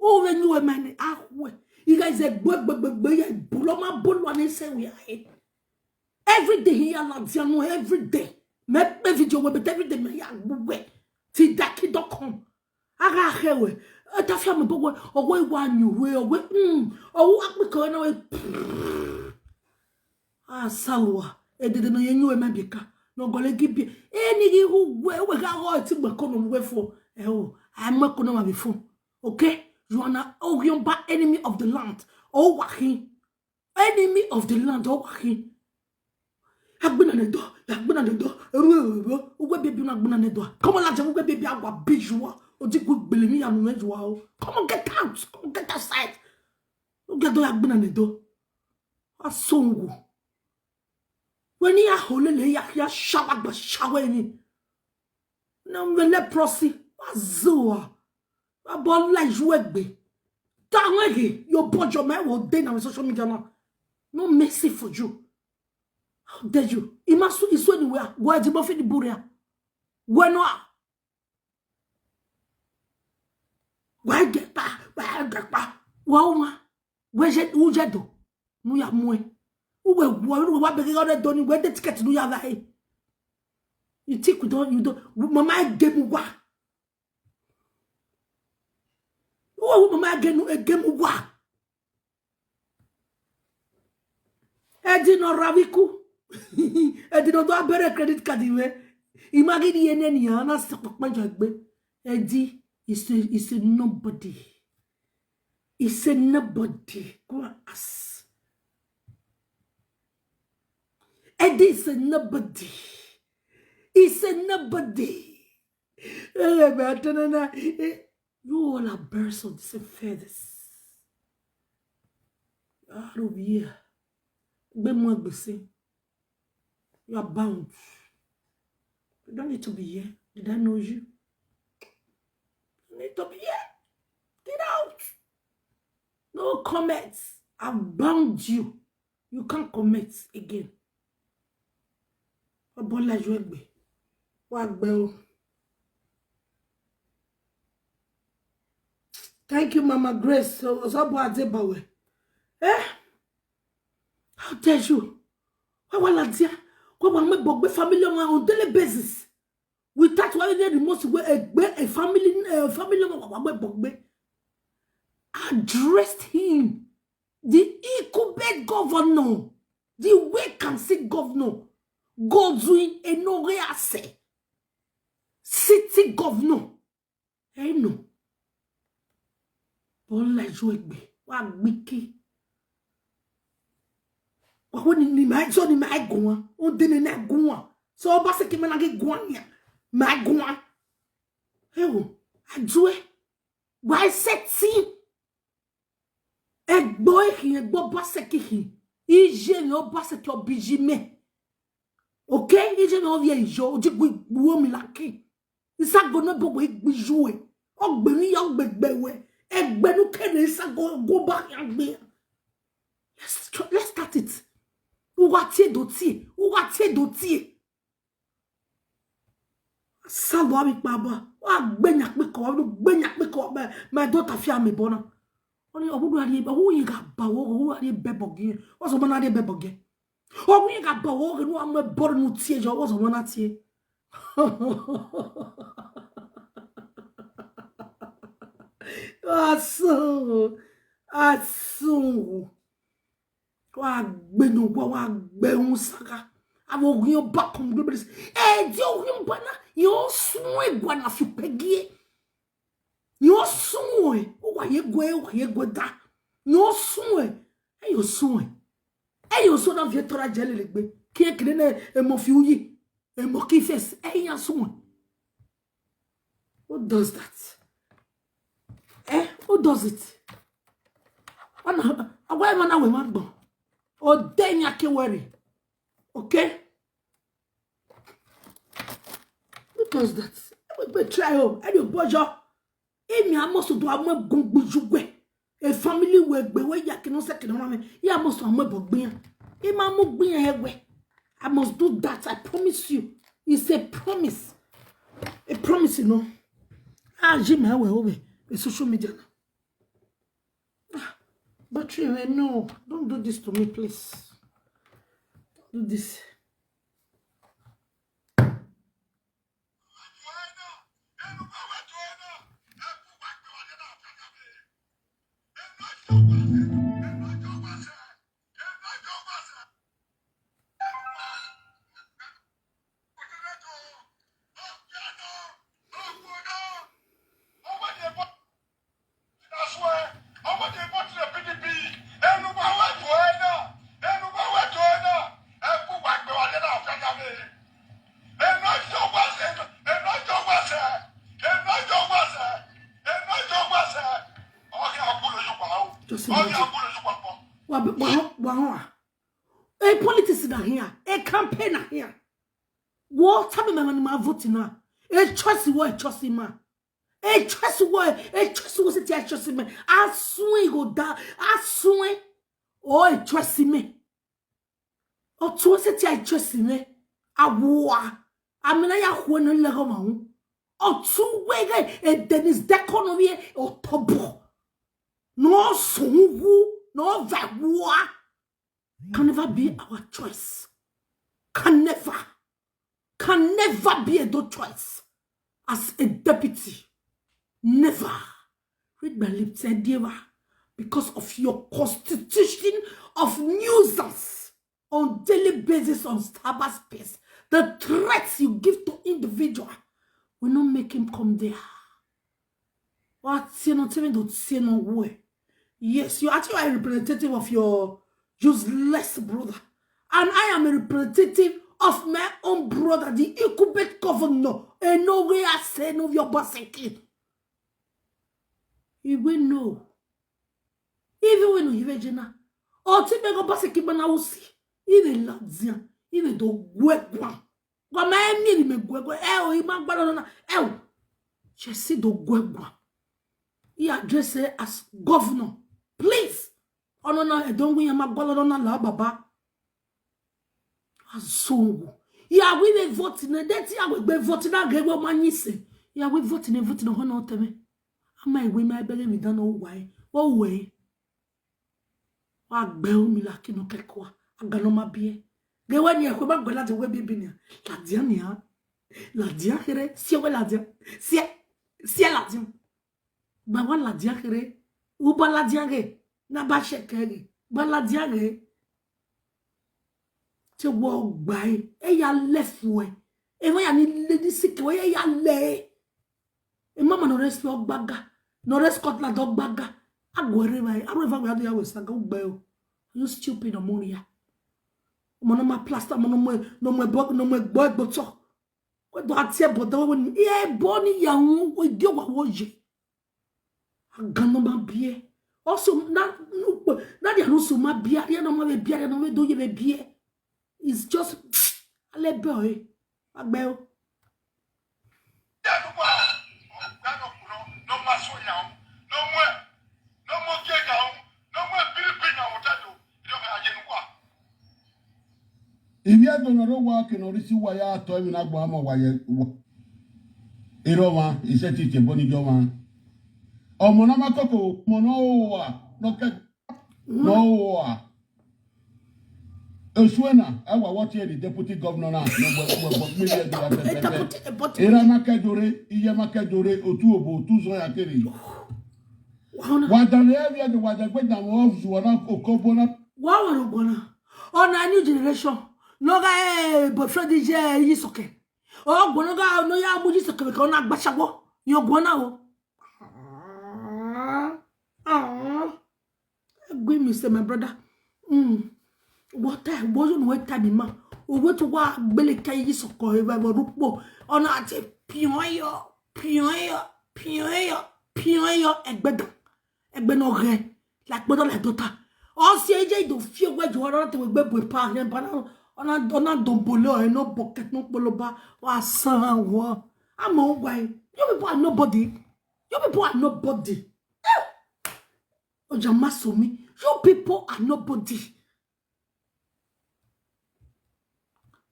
U vbe yin uwẹ ma nẹ a khuẹ? I gha zẹ gbe gbe gbe gbe ya bulu ma bulu ane sẹ wẹ a he. Every day he ya ladian nu every day. Mẹ kpe video wẹ, but every day mẹ ya gbe uwẹ. Till that kid don come. A gha khẹ wẹ, e ta fian mẹ bọ wẹ, ọ wẹ wa yin uwẹ, ọ wẹ, mm, ọ wẹ wa kpikọ na wẹ. A salua, edede nọ ye yin uwẹ ma biẹ ka, nọ gọlẹ gi biẹ. Eni ghi hu wẹ, wẹ gha gọ ẹtin gbẹ ko nọ wẹ fo. Ẹ o, a mu ẹko na ma vbe fo. Okay? You are an Ogiomba enemy of the land. Ọ wa khin. Enemy of the land, ọ wa khin. Agbena nẹ dọ, agbena nẹ dọ, eru eru, uwẹ biebi na agbena nẹ dọ. Come on, ladian, uwẹ biebi a wa bi yu a. Odigu gbele mi ya nu mwẹ yu a o. Come on, get out. Come on, get outside. U gẹ dọ ya agbena nẹ dọ. A so uwu. Wẹ ne I ya ho lele ya khia shawa gba shawa emwi. Na mwẹ leprosy, wa zo a. Wa bọ la yu egbe. Ta wẹ ghe, your boy, your man will dey on social media now. No mercy for you. How dare you? I ma su isu anywhere. Wẹ di mo fi di buria. Wẹ no a. Wẹ gẹ kpa, wẹ gẹ kpa. Wa u ma. Wẹ je, u je do. Nu ya muẹ. Uwẹ wọ, uwẹ wa bẹghe ọre do ni, wẹ de ticket nu ya va he. You think we don't, you don't, mama gemu wa. Uwẹ wo mama gemu, gemu wa. Ẹdi nọ ra vbe iku. Ẹdi nọ do a bẹrẹ credit card mwẹ. I ma ghi rhie nẹ nian, na sẹ kpakpa jọ egbe. Ẹdi is a, is a nobody. Is a nobody. Go and ask. Ẹdi is a nobody. Is a nobody. Eh, but no, no, eh, you all are birds of the same feathers. Out of here. Gbe mu agbese. You are bound. You don't need to be here. Did I know you? You need to be here. Get out. No comments. I've bound you. You can't comment again. Ọbọ la yu egbe. Wa gbe o. Thank you, Mama Grace. So, so bo ade bawe. Eh? How dare you? Why wa ladian? Why wa mu ẹbọ gbe family ọmọ on daily basis? Without wa really the most way egbe a family, eh, family ọmọ wa mu ẹbọ gbe. Addressed him. The incumbent governor, the vacancy governor, Godwin Enoghease, city governor. Ẹ nọ. Bọ la yu egbe, wa gbiki. Wa wo ni, ni ma so ni ma guan, o de ne na guan. So Obaseki ma na ghi guan nia, ma guan. Ẹ wo, a ju ẹ, wa sẹtin. Egbe ọre khin, egbe Obaseki khin. Iye mwẹ Obaseki ọ bi iye mẹ. Okay, iye mwẹ ọ vbiẹ iyọ, odigbo igbuo mi laki. Isago ne bọbọ igbi yu ẹ. Ọ gbe emwi ya, ọ gbe egbe ruẹ. Egbe ne u kere isago gu ba khian gbe. Let's try, let's start it. U gha tie do tie, u gha tie do tie. Salọ avbe ikpaba, wa gbe yan kpekọ, wa gbe yan kpekọ, my, my daughter fi ame bọ na. Ọni, ọ wu rhie, ọ wu rhie gha ba wo, ọ wu rhie bẹbọ gie, ọ zọ ma na rhie bẹbọ gie. Ọ wu rhie gha ba wo, ghe ne u wa mu ẹbọ ne u tie yọ, ọ zọ ma na tie. Asun, asun. Wa gbe ne owa, wa gbe uhunmwu sagha. Avbe oghian ọba kọmugbe bẹrẹ. Ẹ, de oghian ọba na, yẹn ọ suẹn ẹguae na fi ukpẹ gie. Yẹn ọ suẹn, u wa ye gue, u wa ye gue da. Yẹn ọ suẹn, ẹ yẹn ọ suẹn. Ẹ yẹn ọ suẹn na viẹ tọrọ a jẹ lele egbe. Kiẹn kene ne emọ fi uyi, emọ ki face, ẹ yẹn ọ suẹn. Who does that? Eh, who does it? Ọna, a wa emwa na wẹ emwa agbọn. Ọ de yan ke wẹ rre. Okay? Who does that? We, we try o. Ẹ de obọ yọ. Emi a must do a mu ẹbọ gbe yu wẹ. A family wẹ egbe wẹ ya kene ọ sẹ kene ọmwa mwẹ. I a must a mu ẹbọ gbe iran. I ma mu gbe iran hẹ wẹ. I must do that. I promise you. It's a promise. A promise, you know. A ji ma wẹ o vbe, vbe social media na. Ah, battery, eh, no, don't do this to me, please. Don't do this. E politics na hian, e campaign na hian. Wọ tama mẹ emwa ne ima vote na. E choice wọ, e choice ima. E choice wọ, e choice wọ sẹtin a choice mẹ. A suẹn igho da, a suẹn. O e choice mẹ. Ọ tuẹ sẹtin a choice mẹ. A wua. A mẹ na ya khuẹ ne lẹghẹ ọmwa ru. Ọ tuẹ ghe e Dennis Deko ne ọ vbiẹ otobọ. Ne ọ sunu wu, ne ọ vẹ wua. Can never be our choice. Can never. Can never be Edo choice as a deputy. Never. Read my lips, Edieva, because of your constitution of nuisance on daily basis on cyberspace. The threats you give to individual will not make him come there. Wa tie nọ, tell me to tie nọ wẹ. Yes, you actually are a representative of your useless brother. And I am a representative of my own brother, the incumbent governor, Enoughe Asenovi Obaseki. He will know. Even when he will know. Ọtẹn mẹ ghe Obaseki gba na usi. He will ladian. He will do guẹguan. Wa ma ẹ miẹn ne imẹ guẹguan, ẹ o, I ma gualọ nọ na, ẹ o. Chelsea do guẹguan. I address her as governor. Please. Ọnọna, ẹdẹ ọghe iran ma gualọ nọ na la baba. Azongo. Ya wẹ vbe vote ne, de te ya wẹ gbe vote na ghe wẹ ma yin sẹ. Ya wẹ vote ne, vote ne ọhọ na ọtẹn mwẹ. A ma wẹ ma bẹghe emwi dan ne ọ wa ẹre. Ọ wẹ ẹre. Wa gbe ru mi la ki nọ kẹkua, a ga ne ọ ma biẹ. Ghe wẹ ni ẹkhue ma gbe ladian wẹ bibi nian. Ladian nian. Ladian kherhe, siẹ wẹ ladian. Siẹ, siẹ ladian. Gba wa ladian kherhe. U ba ladian ghe, na ba shẹkẹ ghe. Ba ladian ghe. Te wọ gba ẹre, e ya lẹ fuẹ. Emwa ya ni le ni sike wẹ, e ya lẹ ẹre. Emama ne ọ rre Spain ọ gbaga, ne ọ rre Scotland ọ gbaga. A gu ẹre vbe a, aro eva wẹ a do ya wẹ saga, u gbe ẹre o. Are you stupid, ọmọ rria? Ọmọ ne ọ ma plaster, ọmọ ne ọ mu, ne ọ mu ẹbọ, ne ọ mu ẹgbọ ẹgbotọ. Wẹ do a tie ẹbọ da wẹ ni, ẹbọ ni ya ru, wẹ gie owa wọ ye. A ga ne ọ ma biẹ. Ọsẹ na, na dia ne ọsẹ ma biẹ, a dia ne ọ ma vbe biẹ, a dia ne ọ vbe do ye vbe biẹ. It's just, a lẹ bẹ ọre. A gbe ẹre o. Ivbi Ẹdo ne ọ rre owa ke ne ọ rre isi uwa ya tọ emwi ne a gba ọmọ wa ye uwa. Erha ọmwa, isẹtin tobọ ni ye ọmwa. Ọmọ ne ọ ma koko, ọmọ ne ọ hoa, ne ọ kẹ, ne ọ hoa. Esuẹn na, a wa wọ tie the deputy governor na, ne ọ gbẹ, gbẹ, gbẹ, gbẹ, gbẹ, gbẹ, gbẹ. Deputy, deputy. Erha ma kẹ do rre, iye ma kẹ do rre, otu obo, otu zọn ya kere. Wa hona. Wa danmwẹ Ivbi Ẹdo, wa dẹgbe danmwẹ ọzuọ na, okobo na. Wa wẹ rhọkpa na. Ọna new generation. Ne ọ gha, eh, boyfriend ye Iyisọkẹ. Ọ gbọnọ gha ne ọ ya mu Iyisọkẹ vbe ke ọ na gba ashawo. Yọ guan na o. Agree me, say, my brother. Mm. What time? What you know what time, ma? O we to wa gbele ka Iyisọkẹ evba vbe rukpo. Ọna te piọn yọ, piọn yọ, piọn yọ, piọn yọ, ẹgbẹdan. Ẹgbẹ ne ọ ghẹ, la kpodọ la dota. Ọ si eje do fi ewẹ ju ọna te wegbe bu epa hiẹn ba na, ọna, ọna do bole ọre ne ọ bọ kẹtun kpoloba, wa san wọ. Ama uwa, you people are nobody. You people are nobody. Eh! Oja ma so mi. You people are nobody.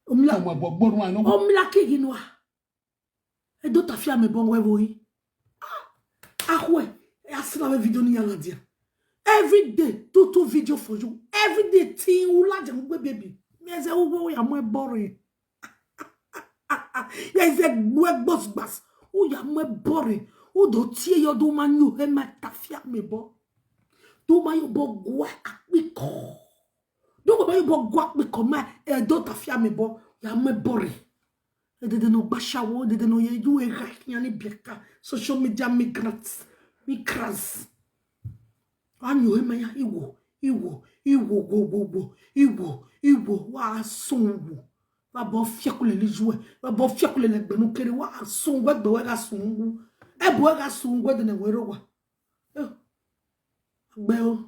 Omila, ọmọ ẹbọ gbọrun àìnọ. Omila keghi nua. Edo Tafiamebọ wẹ vbo yi. Ah, akhue, a sila vbe video ni ya ladian. Every day, two, two video for you. Every day, tin u ladian, u gbe baby. Mi ẹzẹ u wẹ ya mu ẹbọ rre. Ya ẹzẹ gbe ẹgbọs gbas. U ya mu ẹbọ rre. U do tie yọ do ma yin ohẹ ma Tafiamebọ. Do ma yobọ gua akpikọ. Do ma yobọ gua akpikọ ma Edo Tafiamebọ. Ya mu ẹbọ rre. Edede ne ọ gba ashawo, edede ne ọ ye yu egha khian ni biẹka, social media migrants, migrants. A yin ohẹ ma ya, iwo, iwo, iwo, wo, wo, wo, iwo, iwo, wa sun wo. Wa bọ fiẹkulẹ ne iye uẹ, wa bọ fiẹkulẹ ne ẹgbẹe ne u kere, wa sun wo, ẹgbẹe wẹ gha sun wo, ẹbu wẹ gha sun wo, ẹdẹnẹ wẹ rre owa. Eh, gbe o.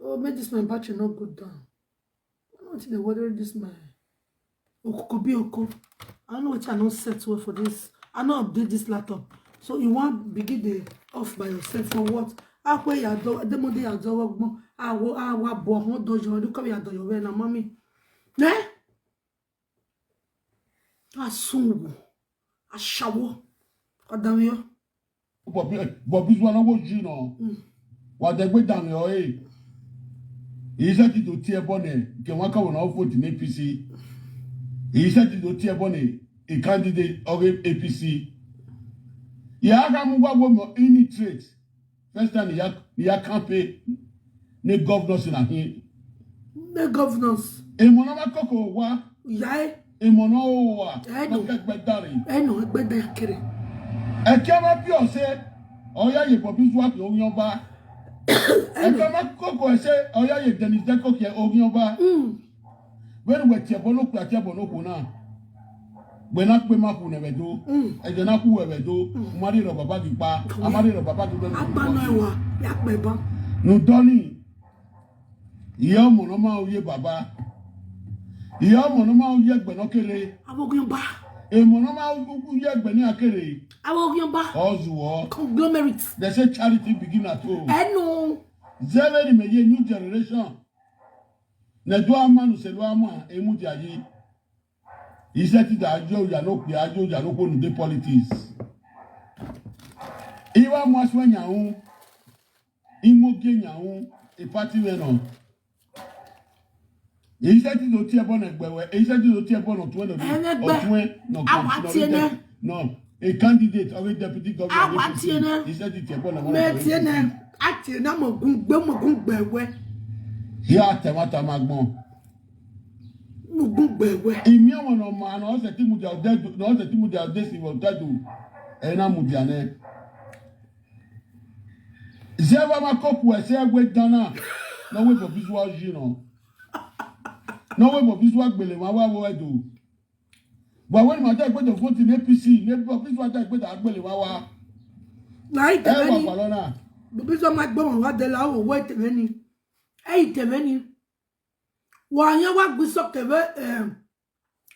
Oh, make this my battery not go down. I don't think they worry this my Okoko be oko. I don't know what I not set well for this. I not update this laptop. So you want begin the off by yourself for what? Akwe ya do, the mode ya do gbon. Awo, awa bo, won do yo, you come ya do yo we na, mommy. Eh? Asungu. Ashawo. Odamio. Bọbi, Bọbi Zua na wo ji nọ. Wa dẹgbe danmwẹ ọre. Isẹti do tie ẹbọ nẹ, ke wan ka wẹ na vote ne A P C. Isẹti do tie ẹbọ nẹ, a candidate ọghe A P C. Ya gha mu wa wo mọ ini trade. First time ya, ya campaign ne governors na hin. Ne governors. Emọ na ma koko wa. Ya e. Emọ na o wa. Ẹ nọ. Nọ kẹ gbẹdare. Ẹ nọ, gbẹdare kere. Ẹkẹ ma bi ọse, ọ ya ye Bọbi Zua ke oghian ọba. Ẹkẹ ma koko ẹse, ọ ya ye Dennis Deko ke oghian ọba. Mm. Vbene uwẹ tie ẹbọ ne okpia tie ẹbọ ne okhuo na. Wẹ na kpe ma khu ne ẹvbo do. Mm. Ẹdẹ na khu ẹvbo do. Mm. U ma rhie rọ baba ghi kpa. A ma rhie rọ baba ghi kpa. Agba nọ ẹwa, ya kpẹ ban. Ne u dọ ni. Iye ọmọ ne ọ ma ye baba. Iye ọmọ ne ọ ma ye ẹgbẹ ne ọ kere. Avbe oghian ọba. Emọ ne ọ ma ye ẹgbẹ ne iran kere. Avbe oghian ọba. Ọ zuọ. Conglomerate. They say charity begin at home. Ẹ nọ. Zẹvbe ne imẹ ye new generation. Ne ẹdẹ a ma ne uselu a ma, e mudia yi. Isẹti da yo ya ne okpia, yo ya ne okhuo ne u de politics. I wa mu asuẹn yan ru, I mu ogie yan ru, e party mwẹ nọ. Isẹti do tie ẹbọ ne ẹgbẹ wẹ, isẹti do tie ẹbọ ne ọtuẹn nọ. Ẹnẹgbẹ. Ọtuẹn nọ. A wa tie nẹ. No, a candidate or a deputy governor. A wa tie nẹ. Isẹti tie ẹbọ ne. Mẹ tie nẹ. A tie nẹ, mo gun gbe, mo gun gbe wẹ. Ya tẹmwatama gbọn. Mo gun gbe wẹ. Imiẹmọ ne ọ ma ne ọ sẹtin mudia odẹ do, ne ọ sẹtin mudia odesi vbe odẹ do. Ẹ na mudia nẹ. Zẹ vbe a ma koko ẹse ẹwe dan na, ne ọ wẹ Bọbi Zua yi nọ. Ne ọ wẹ Bọbi Zua gbele emwa wa vbe Ẹdo. Wa wẹ ne ima da egbe do vote ne A P C, ne Bọbi Zua da egbe da gbele emwa wa. Na i tẹmẹ ni. Ẹ wa gualọ na. Bọbi Zua ma gbe emwa wa dẹ la, ọ wẹ tẹmẹ ni. Ẹ i tẹmẹ ni. Wa yan wa gbe isọ kevbe, em,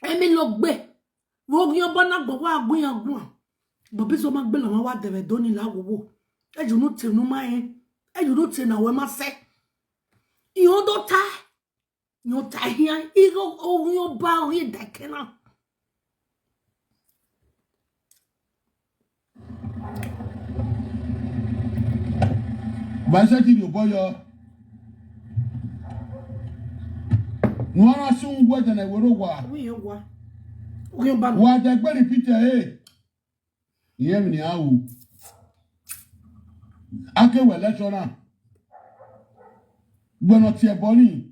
Emilogbe. Vbe oghian ọba na gbọn wa gu iran guan. Bọbi Zua ma gbele emwa wa dẹ vbe Ẹdo ni la wowo. Ẹ ye unu te unu ma rẹn. Ẹ ye unu te ne a wẹ ma sẹ. Iran do ta. Iran ta ehian. Igho oghian ọba ọghe da ẹkẹ na. Ba ẹsẹ ti rhie obọ yọ. Ne u na sẹ uwu ẹdẹ ne ẹvbo rre owa. Uwu iran owa. Uwu iran ọba. Wa dẹ egbe repeat ẹre. Irẹn emwi ne iran ru. A ke wẹ election na. Wẹ ne ọ tie ẹbọ ni.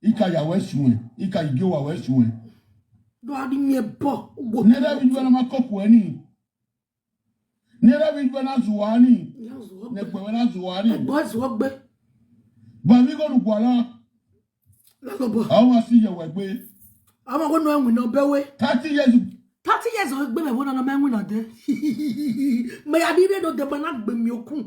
I ka ya wẹ suẹn, I ka gie owa wẹ suẹn. Do a di miẹn bọ, ugbọ. Ne ẹdẹ vbe ijuẹ na ma koko ẹre ni. Ne ẹdẹ vbe ijuẹ na zuọ ni. Ya zuọ gbe. Ne ẹgbẹ wẹ na zuọ ni. Ẹgbẹ zuọ gbe. Ba vbe igho ne u gualọ. Lalobọ. A wa si ye wẹ gbe. A ma wẹ ne ọ winna obẹ wẹ. Thirty years. Thirty years ọ gbe mẹ vbe na, ne ọ ma winna dẹ. Mẹ ya di rre ne odẹ, ma na gbe miẹn okun.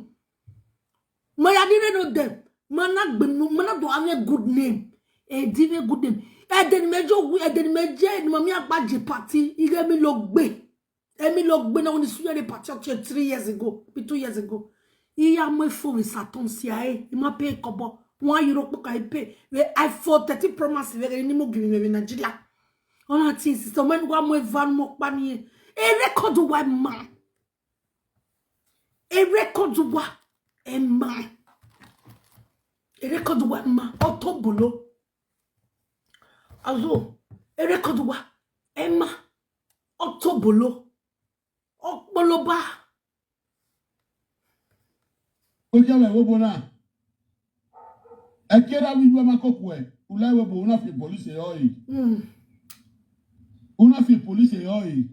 Ma ya di rre ne odẹ, ma na gbe miẹn, ma na do have a good name. Ẹ di mwẹ good name. Ẹdẹ ne imẹ ye owi, ẹdẹ ne imẹ ye, ne ma miẹn agba ye party, ighe Emilogbe. Emilogbe na, oni suya ne party up to three years ago, be two years ago. I ya mu efo vbe Saturn sia ẹre, I ma pay kọbọ, one euro kpọkọ I pay. Vbe iPhone thirteen Pro Max vbe ghe ni mu giving vbe Nigeria. Ọna ti sister, mẹ ne wa mu eva mu ọkpa ni. E record wa ma. E record wa, ẹ ma. E record wa, ẹ ma. Ọ to bolo. Azo, e record wa, ẹ ma. Ọ to bolo. Ọ kpoloba. Oja vbe ẹvbo obo na. Ẹki erha vbe ijuẹ ma koko ẹ, u la ẹvbo obo, u na fi police rẹ ọre. Mm. U na fi police rẹ ọre.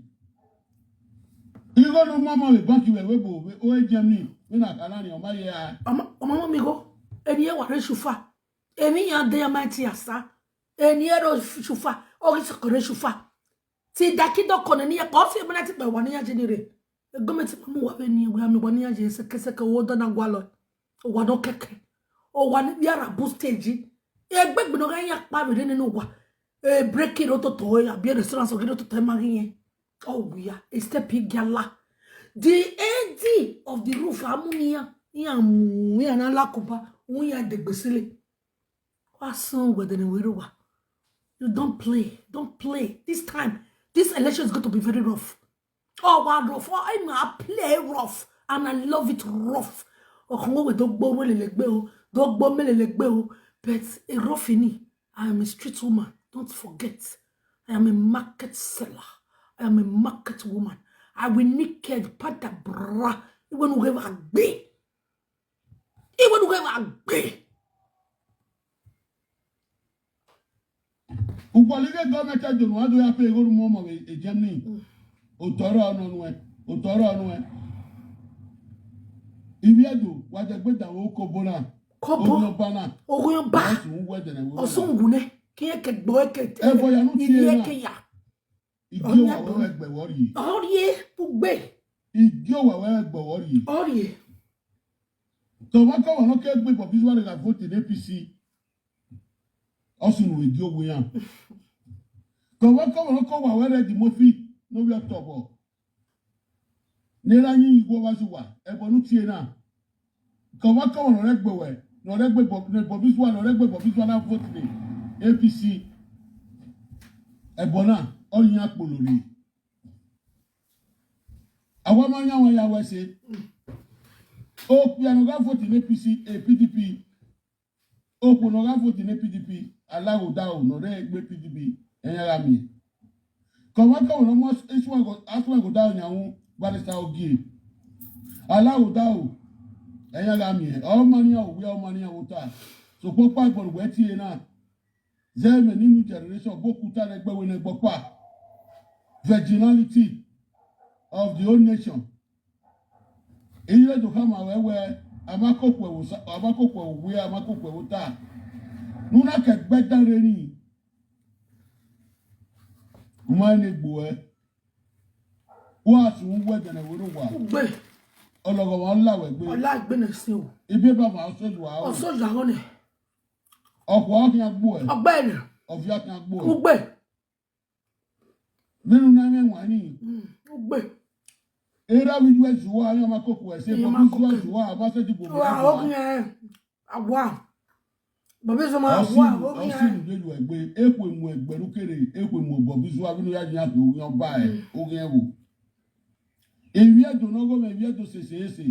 Igho ne u mu ọmọ vbe bank vbe ẹvbo obo, vbe ore Germany, vbe na kha na ni, ọ ma ye a. Ọmọ, ọmọ mọ mi igho, eni ẹ wa rre shufa. Emwi iran de ya ma ti asa. Eni ẹ ro shufa, ọ ghi sọkọ rre shufa. Ti da ki dọkọ nẹ ne iran, ka ọ fi emọ na ti kpa wa ne iran je ni rre. E gọọmenti ma mu uwa vbe eni, wẹ a miẹn uwa ne iran ye sekẹsekẹ, uwa da na gualọ, uwa nọ kẹkẹ. Owa ni vbe Arab state. Egbegbe ne ọ gha yan kpa vbe rre nene owa. E break rre ototọ, e abi restaurant ọ ghi rre ototọ, ma ghi yẹn. Ọ wia, e step i giala. The A D of the roof, a mu ne iran, iran mu, iran na lakoba, u iran degbe sele. Wa sọn wẹdẹ ne wẹ rre owa. You don't play, don't play. This time, this election is going to be very rough. Oh, wa rough. Oh, I play rough, and I love it rough. Ọkhọ wẹ do gbo wẹ lele gbe o, do gbo me lele gbe o. But a rough ini, I am a street woman. Don't forget, I am a market seller. I am a market woman. I will naked, pada bra. Iwẹ ne u ghẹ vba gbe. Iwẹ ne u ghẹ vba gbe. Ukpọlọ ighẹ gọọmenti Ẹdo ne a do ya pay igho ne u mu ọmọ vbe Germany. Otọ rrọọ nọ nuẹn, otọ rrọọ nuẹn. Ivbi Ẹdo, wa dẹgbe danmwẹ okobo na. Kobo. Oghian ọba na. Oghian ọba. Ọsẹ unu wẹ dẹnẹ wẹ. Ọsẹ unu nẹ, ke iran ke gbe ẹre ke. Ẹbọ ya ne u tie na. Ke ya. Igie owa wẹ ẹgbẹ wẹ ọ rhie. Ọ rhie, ugbe. Igie owa wẹ ẹgbẹ wẹ ọ rhie. Ọ rhie. Kọmwakọmwa ne ọ ke gbe Bobriswa gha vote ne A P C, ọ sunu vbe gie owa iran. Kọmwakọmwa ne ọ ke owa wẹ Reddy Murphy ne ovbi ọtobọ, ne erha yin igho ọghe Zuwa, ẹbọ ne u tie na. Kọmwakọmwa ne ọ rre egbe wẹ, ne ọ rre egbe Bob-, ne Bobriswa, ne ọ rre egbe Bobriswa na vote ne A P C, ẹbọ na, ọ yin akpolo rre. A wa ma yan wan ya wẹ ẹse. Okpia ne ọ gha vote ne A P C, eh, P D P. Okhuo ne ọ gha vote ne P D P, alaghodaro ne ọ rre egbe P D P, ẹyan gha miẹn. Kọmwakọmwa ne ọ mu asuẹn gho-, asuẹn ghodaro yan wu, Barrister Ogie. Alaghodaro, ẹyan gha miẹn. Ọ ma nian owiẹ, ọ ma nian vbe ota. Sokpan ọkpa ẹbọ ne uwẹ tie na, zẹ mwẹ ne new generation, bu okuta ne ẹgbẹ wẹ ne ẹgbẹ ọkpa. Virginality of the old nation. Iyẹn do khama ruẹ wẹ, a ma koko ẹvbo sa-, a ma koko ẹvbo wiẹ, a ma koko ẹvbo ota. Ne u na ke ẹgbẹe dan rre nii, u ma rẹn ne egbe uẹ. Wa sunu wẹ dẹnẹ wẹ rre owa. Ugbe. Ọlọghọmwa ọ la wẹ gbe. Ọ la egbe ne ẹse o. Ibieba ma ọ sẹ yu a o. Ọ sẹ yu a o nẹ. Ọkhua ọ khian gbe uẹ. Ọgbẹe nẹ. Ọvia khian gbe uẹ. Ugbe. Vbene u na mwẹ wan nii. Mm, ugbe. Erha vbe U S ua, iran ma koko ẹse, Iran ma Bobriswa koko. Ua, a ma sẹtin gu Wa, Bobriswa. Oghian, awa. Bobriswa ma Ọsẹ wa, unu, oghian. Ọsẹ unu ye yu ẹgbe, ekhue mu ẹgbẹ ne u kere, ekhue mu Bobriswa, vbene u ya yan fi oghian ọba ẹ, Mm. Oghian ẹvbo. Ivbi Ẹdo ne ọghomwẹ, ivbi Ẹdo sese ese.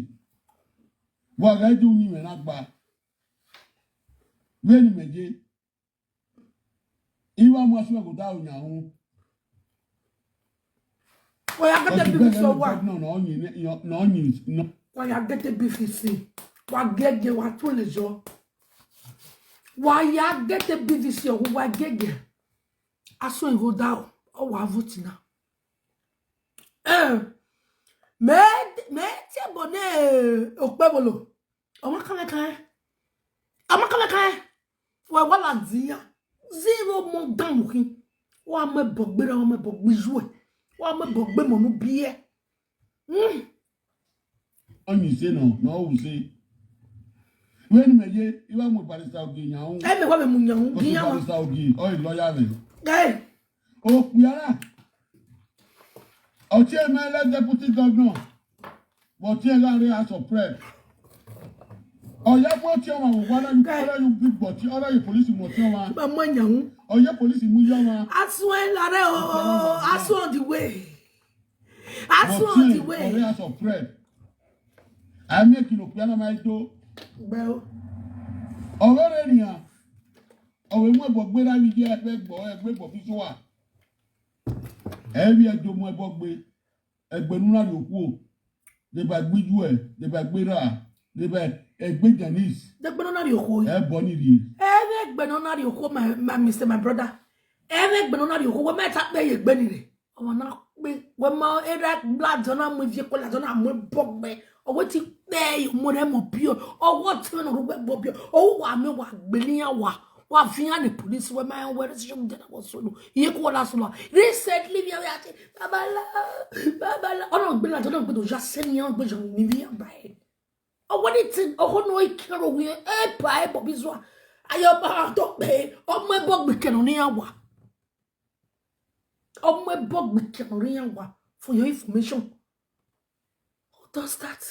Wa ghẹ do uyinmwẹ na gba. Vbene imẹ ye. I wa mu asuẹn ghodaro yan wu. Wa ya gete Ọtẹn B V C bẹghe ọwa. Governor ne ọ yin, ne ọ yin, ne Wa ya gete B V C. Wa gege, wa tun lezọ. Wa ya gete B V C ọwa, wa gege. Asuẹn ghodaro, ọ wa vote na. Eh, mẹ, mẹ tie ẹbọ ne Okpebholo. Ọmwa kan mwẹ kan. Ọmwa kan mwẹ kan. Wẹ wa la dian. Zero more down khin. Wa mu ẹbọ gbe ra, wa mu ẹbọ gbe iyuẹ. Wa mu ẹbọ gbe emọ ne u biẹ. Hmm. Ọ yin ise nọ, ne ọ ru ise. Vbene imẹ ye, I wa mu Barrister Ogie yan wu. Ẹ mẹ wa mẹ mu yan wu, Because gian wa. Barrister Ogie, ọ i lawyer mwẹ. Gai. Okpia na. Ọtẹn mwẹ lẹ deputy governor. But ọtẹn gha rre House of Rep. Ọ ya mu ọtẹn ọmwa vbe owa na, Gai. Ọ na yu big but, ọ na ye police mu ọtẹn ọmwa. Ba mu yan wu. Ọ ye police mu iye ọmwa. Asuẹn la rre o, Okpia na. Asuẹn on the way. Asuẹn on the way. But ọtẹn, ọ rre House of Rep. A miẹn kilo okpia na ma do. Gbe o. Ọ vbe rre nian. Ọ vbe mu ẹbọ gbe ra vbe iye ẹgbẹ ẹgbọ, ẹgbẹ ẹgbọ fi sua. Ẹ vbe ẹdẹ mu ẹbọ gbe, ẹgbẹ ne u na rhie okhuo, deba egbe iyuẹ, deba egbe erha, deba egbe Janice. Degbe ne ọ na rhie okhuo. Ẹbọ ni rhie. Ẹ vbe egbe ne ọ na rhie okhuo, my, my mister, my brother. Ẹ vbe egbe ne ọ na rhie okhuo, wẹ ma ta kpe ye egbe ni rre. Ọmwa na kpe, wẹ ma erha blood, ọ na mu ivie kola, ọ na mu ẹbọ gbe. Ọ wẹ te ikpe ye ọmọ rẹ mọ biẹ, ọ wẹ ọtẹn mwẹ ne ọ rre uwu ẹbọ biẹ, ọ wa mẹ wa gbele iran wa, wa viọ iran ne police, wẹ ma rẹn wẹ rre social media na wọ solo. Iye ku wọ la solo. Recently, we are at Babala, Babala. Ọ na gbe ladian, ọ na gbe do ya sẹ ne iran gbe jọ ni ivbi iran ba ẹre. Ọ wẹ ni te ọhọ ne ọ i kian ro wiẹn, epa ẹbọ bi zua. Ayọ ba dọ kpe, ọmọ ẹbọ gbe ikẹn nọ ne iran wa. Ọmọ ẹbọ gbe ikẹn nọ ne iran wa, for your information. Who does that?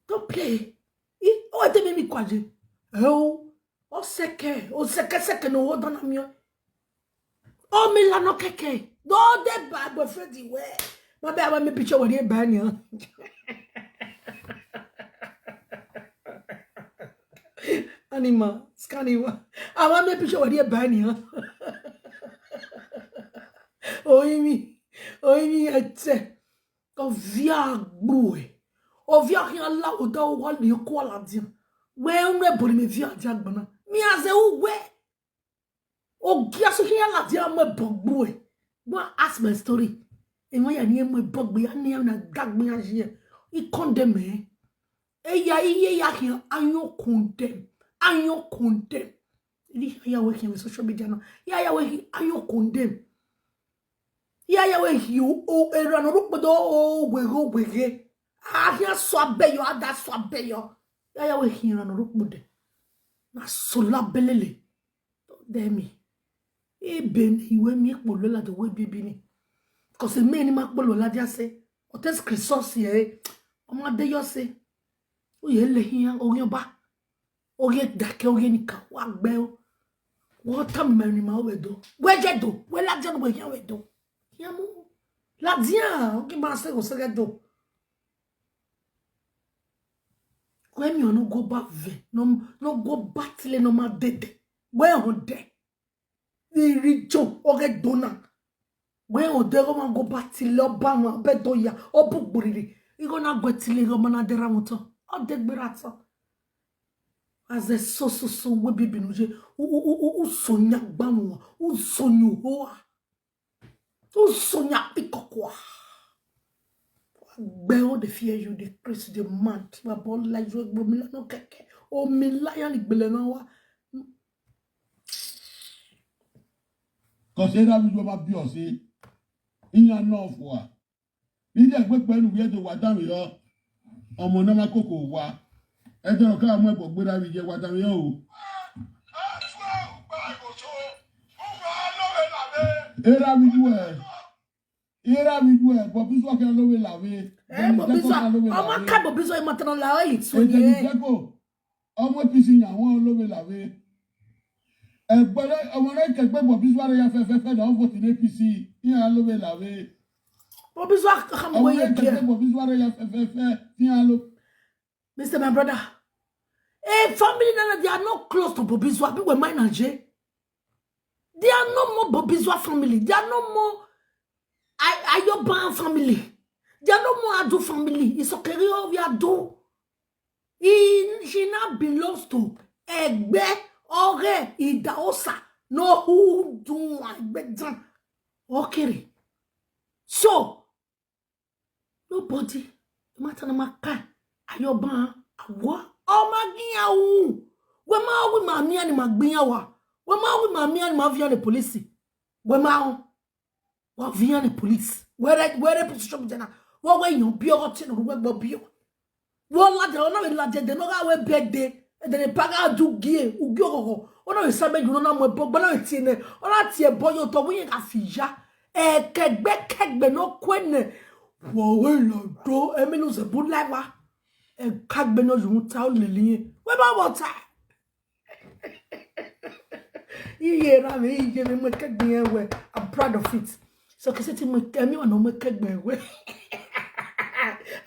Don't play. I, ọ te mi mi kua je. Ẹ o, ọ sẹkẹ, ọ sẹkẹsẹkẹ ne ọ dan na miẹn. Ọ mi la nọ kẹkẹ. Do de ba boyfriend wẹ. Ma bẹ avbe mẹ picture wẹ rhie ba nian. Animal, scanning wa. Avbe mẹ picture wẹ rhie ba nian. Oyin mi, oyin mi ẹtẹ. Ovia gbuẹ. Ovia khian la odaro wa li oko ladian. Wẹ unu ẹbọ ne mẹ viọ dia agbọn na. Mi a zẹ uwẹ. Ogia so khian ladian mu ẹbọ gbuẹ. Go and ask my story. Emwa ya ni mu ẹbọ gbe ya ni na dagbe ya ye. I condemn ẹ. Eya iye ya khian ayo condemn. Ayo condemn. Ni ya wẹ khian vbe social media na. Ya ya wẹ hi ayo condemn. Ya ya wẹ hi o, o, erha ne ọ rhukpodẹ o, o, weghe, o, weghe. A khian sua abẹyọ, a da sua abẹyọ. Ya ya wẹ hi erha ne ọ rhukpodẹ. Na so la belele. Dẹ mi. Ebe ne I wẹ miẹn kpolo ladian wẹ bibi ni. Because mẹ ne ima kpolo ladian sẹ. Ọ te screenshot ẹre. Ọ ma de yọ sẹ. U ye lẹ khian, oghian ọba. Oghian dakẹ, oghian nika, wa gbe o. Wẹ ọ tama ima ne ima ru vbe do. Wẹ je do, wẹ ladian ne uwẹ khian vbe do. Khian mu. Ladian, ọ ghi ma sẹ gho sẹghẹ do. Wẹ miẹn ọnọguọba vẹ, ne ọ, ne ọ guọba tile ne ọ ma dede. Wẹ họn dẹ. Vbe rhie ijo, ọ ghẹ do na. Wẹ họn dẹ, ọmwa guọba tile ọba wan, ọba ẹdẹ ya, ọ bu gboriri. Igho na guẹ tile igho ma na dẹ rran mwẹ otọ. Ọ dẹ gberra otọ. Azẹ sososo wẹ bibi ne u ye, u, u, u, u, u so yan gba wan, u so yan uhoa. U so yan kpikọkua. Gbe o dey fear you, dey craze, dey mad. Baba, ọ la you egbe, omi la nọ kẹkẹ. Omi la ya ni gbele na wa. Cause erha vbe iye ọmwa biẹ ọse, iran nọ fua. Iye ẹgbẹkpẹ ne u vbiẹ do wa danmwehọ, ọmọ ne ọ ma koko wa. Ẹdẹ ọ ka mu ẹbọ gberra vbe iye wa danmwehọ o. Erha vbe iye uẹ, erha vbe iye uẹ, Bobby Zua khian lo vbe lavbe. Eh, Bobby Zua, ọmọ ka Bobby Zua, ima tana la ọre itsu ye. Ejeni Zeko, ọmọ A P C yan wọn lo vbe lavbe. Ẹgbẹrẹ ọmọ ne kẹgbẹ Bobby Zua rre ya fẹfẹfẹ na, ọ vote ne A P C, iran lo vbe lavbe. Bobby Zua khama wẹ ye kẹgbẹ Bobby Zua rre ya fẹfẹfẹ, iran lo. Mister My brother, a family nana, they are not close to Bobby Zua, be wẹ ma na je. They are no more Bobby Zua family. They are no more Ayoban family. They are no more Adu family. It's okay, we Adu. He, she now belongs to Egbe, Ọghẹ, Idahosa, no who do Egbe dan. Okay. So, nobody, no matter no matter, Ayoban, awa, ọ ma gi iran ru. Wẹ ma wi ma miẹn ni ma gbe iran wa. Wẹ ma wi ma miẹn ni ma viọ ne police. Wẹ ma ru. Wa viọ ne police. Wẹ rẹ, wẹ rẹ position jẹ na. Wẹ wẹ yan biẹ ọghọ tie ne ọ ru wẹ gbọ biẹ. Wẹ ọ ladian, ọ na vbe ladian ẹdẹ ne ọ gha wẹ bẹdẹ. Ẹdẹ ne pa gha du gie, ugie ọghọghọ. Ọ na vbe sa mẹ yu na mu ẹbọ, gba na vbe tie nẹ. Ọ na tie ẹbọ ye otọ, wẹ iran gha fi ya. Ẹkẹgbẹkẹgbẹ ne ọ kue nẹ. Wẹ ọ wẹ lọdo, ẹmwẹ ne u zẹ bu la evba. Ẹkẹgbẹ ne ọ yu ta, ọ lele irẹn. Wẹ ba vbọ ta. Iye erha mwẹ, iye mwẹ, mu ẹkẹgbẹ irẹn wẹ, I'm proud of it. So, ke se ti mu ẹkẹ, mi wa nọ mu ẹkẹgbẹ wẹ.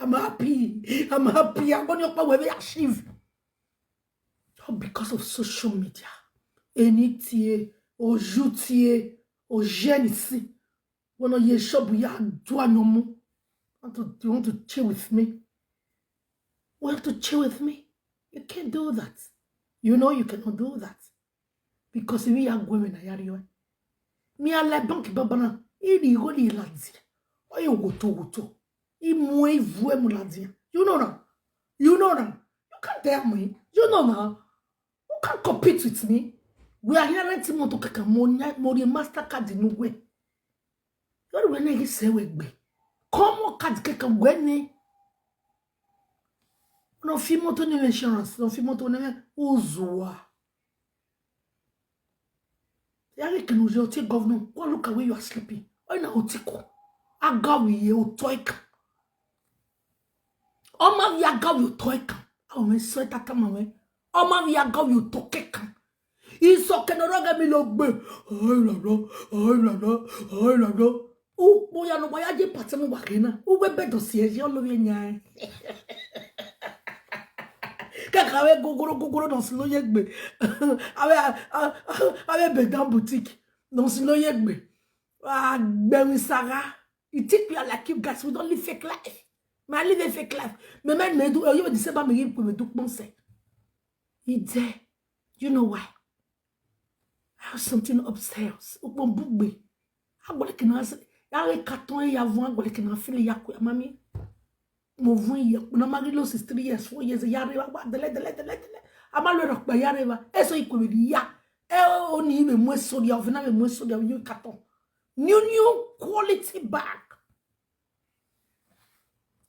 I'm happy. I'm happy. Agbọn ni ọkpa wẹ vbe achieve. All because of social media. Eni tie, oyu tie, oye ni si. Wẹ nọ ye shop ya du ayọn mu. Want to, you want to chill with me? You want to chill with me? You can't do that. You know you cannot do that. Because ivbi ya gu ẹmwẹ na ya rriọ. Mi a la bank baba na, I rhie igho ni ladian. Ọ ye woto woto. I mu ivuẹ mu ladian. You know now. You know now. You can't tell me. You know now. You can't compete with me. We are here renting motor kẹkẹ, mo nia, mo rhie Mastercard ne uwẹ. Yọrọ wẹ ne ghi sẹ wẹ gbe. Come on, card kẹkẹ wẹ nẹ. Ne ọ fi moto ne mwẹ insurance, ne ọ fi moto ne mwẹ uzua. Ya ghi kinu ye ọtẹn governor, go look at where you are sleeping. Why na otiko? Agawi ye otọ ekan. Ọ ma vbe agawi otọ ekan. Ọ mwẹ sẹ tata ma mwẹ. Ọ ma vbe agawi otọ kẹkan. Isọkẹn ne ọ rre ọghe mi lo gbe. Ai lọlọ, ai lọlọ, ai lọlọ. Ukpo ya ne uwa ya ye party ne uwa khe na. Uwẹ bẹdẹ si ẹre, ọ lovbiẹ yan ẹre. Kẹkẹ avbe gogoro gogoro ne ọ si lo ye gbe. Avbe, avbe bed and boutique ne ọ si lo ye gbe. A gbẹmwẹ isagha. You think we are like you guys? We don't live fake life. Man live a fake life. Me, me, me do, you December, me give me do sponsor. He there. You know why? I have something upstairs. Ukpọn bugbe. Agwẹlẹ kina se, ya ghe carton ya vun agwẹlẹ kina feel ya ku, mami. Mo vun ye, na ma ghi lo since three years, four years, ya rre evba, dele, dele, dele, dele. A ma lo ẹrọ kpa ya rre evba. Eso ikwe vbe ya. E o ni vbe mu eso dia, ovena vbe mu eso dia, you carton. New, new quality bag.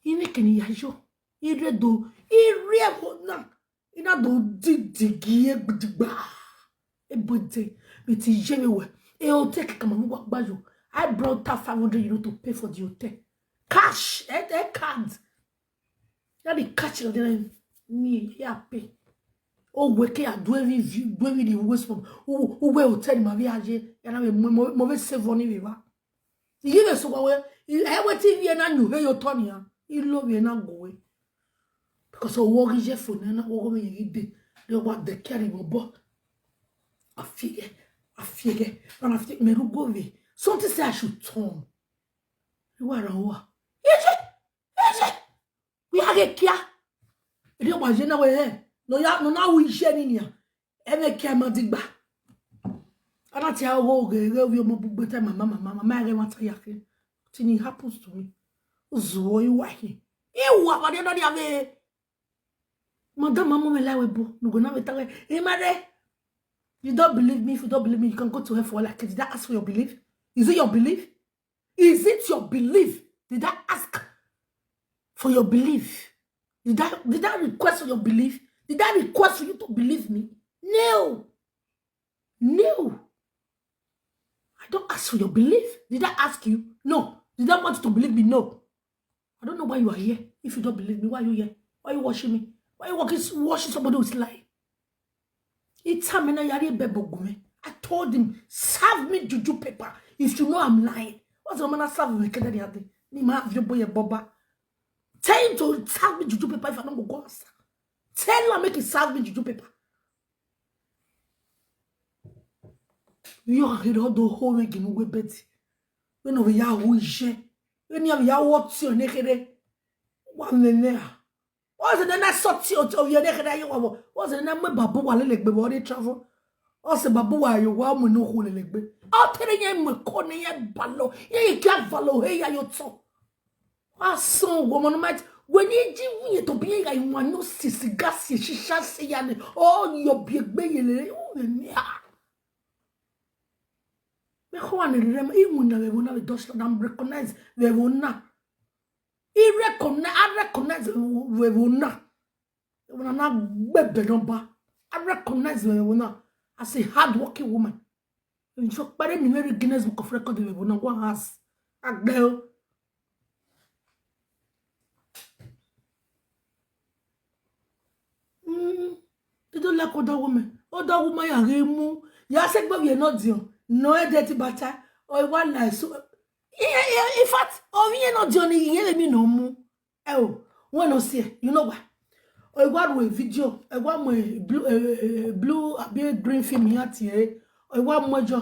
Ine kene ya yo. I rre do, I rre ẹvbo na. I na do didigi egbidigba. Ebode, vbe te ye vbe wẹ. E hotel kẹkan ma vbe uwa gba yo. I brought out five hundred euro to pay for the hotel. Cash, eh, eh, card. Ya the cash like that, ni ya pay. O wẹ ke ya do every view, do every the waste from. U, u wẹ hotel ma vbe a ye. Ya na vbe mo, mo, mo vbe save money vbe evba. Iye vbe sẹ uwa wẹ, ẹ wẹ te ivie na yin uhe ye otọ nian, I lo vbe na gu uwe. Because ọ wẹ ọ ghi ye fo nẹ na, wẹ ọghọ mwẹ yin ghi de, de wa dẹ carry vbe obọ. A fiẹghẹ, a fiẹghẹ, na na fiẹghẹ, mẹ rre ugo vbe. Something say I should turn. I wa ra uwa. Iye, iye. Wẹ a ghe kia. Erriọ wa ye na wẹ hẹ, nọ ya, nọ na ru iye ni nian. Ẹmwẹ kia ma digba. A na tie ogho ghe, ghe ovbi ọmọ bugbe ta mama, mama, mama, ẹghẹ mwa ta ya khin. Thing happens to me. Uzuo, I wa khin. I wa vbe na dia vbe. Madam, ma mu mwẹ la ẹvbo ebo, ne ugo na vbe ta wẹ, "Ẹ ma rre." You don't believe me? If you don't believe me, you can go to hell for all I care. Did I ask for your belief? Is it your belief? Is it your belief? Did I ask for your belief? Did I, did I request for your belief? Did I request for you to believe me? No. No. I don't ask for your belief. Did I ask you? No. Did I want you to believe me? No. I don't know why you are here. If you don't believe me, why are you here? Why are you watching me? Why are you watching, watching somebody who's lying? He tell me now, "Yari bebo gume." I told him, "Serve me juju paper if you know I'm lying." What's the man serve me? Ni ma have your boy a boba. Tell him to serve me juju paper if I don't go, go answer. Tell him make he serve me juju paper. Yo, I don't hold me give me bed. When we ya hu iye. When ya ya wo ti o ne khere. Wa nene a. What's the next sort of your neck that you want? What's the name of Babu Wale like before they travel? Ọ sẹ Babu Wale yo wa mu no hole like be. Ọ tere ye mu ko ne ye balo. Ye ye kia valo he ya yo to. Wa sọn wo mo no might. When ye ji wu ye to be ye ga iwan no sisi ga si shisha se ya ne. Oh, yo bi egbe ye le. U le ni a. Me ko wa ne rere ma, I winna vbe ẹvbo na vbe Dutch, na recognize vbe ẹvbo na. I recognize, I recognize vbe ẹvbo na. Ẹvbo na na gbe ẹbẹ ne ọ ba. I recognize vbe ẹvbo na as a hard working woman. Ivbi ọkpa rre ni mwẹ rre Guinness Book of Record vbe ẹvbo na, wa has. A gbe o. Mm, I don't like other women. Other woman ya ghi mu. Ya sẹ gbe ovbi ẹre ne ọ diọn. Nọ ẹdẹ te I ba ta. Ọ i wa la ẹse. In fact, ovbi ẹre ne ọ diọn ni, irẹn vbe mi ne ọ mu. Ẹ o, wẹ ne ọ siẹ, you know why? Ọ i wa ru video, ẹ wa mu blue, eh, blue, abi green film iran tie ẹre. Ọ i wa mu ẹjọ,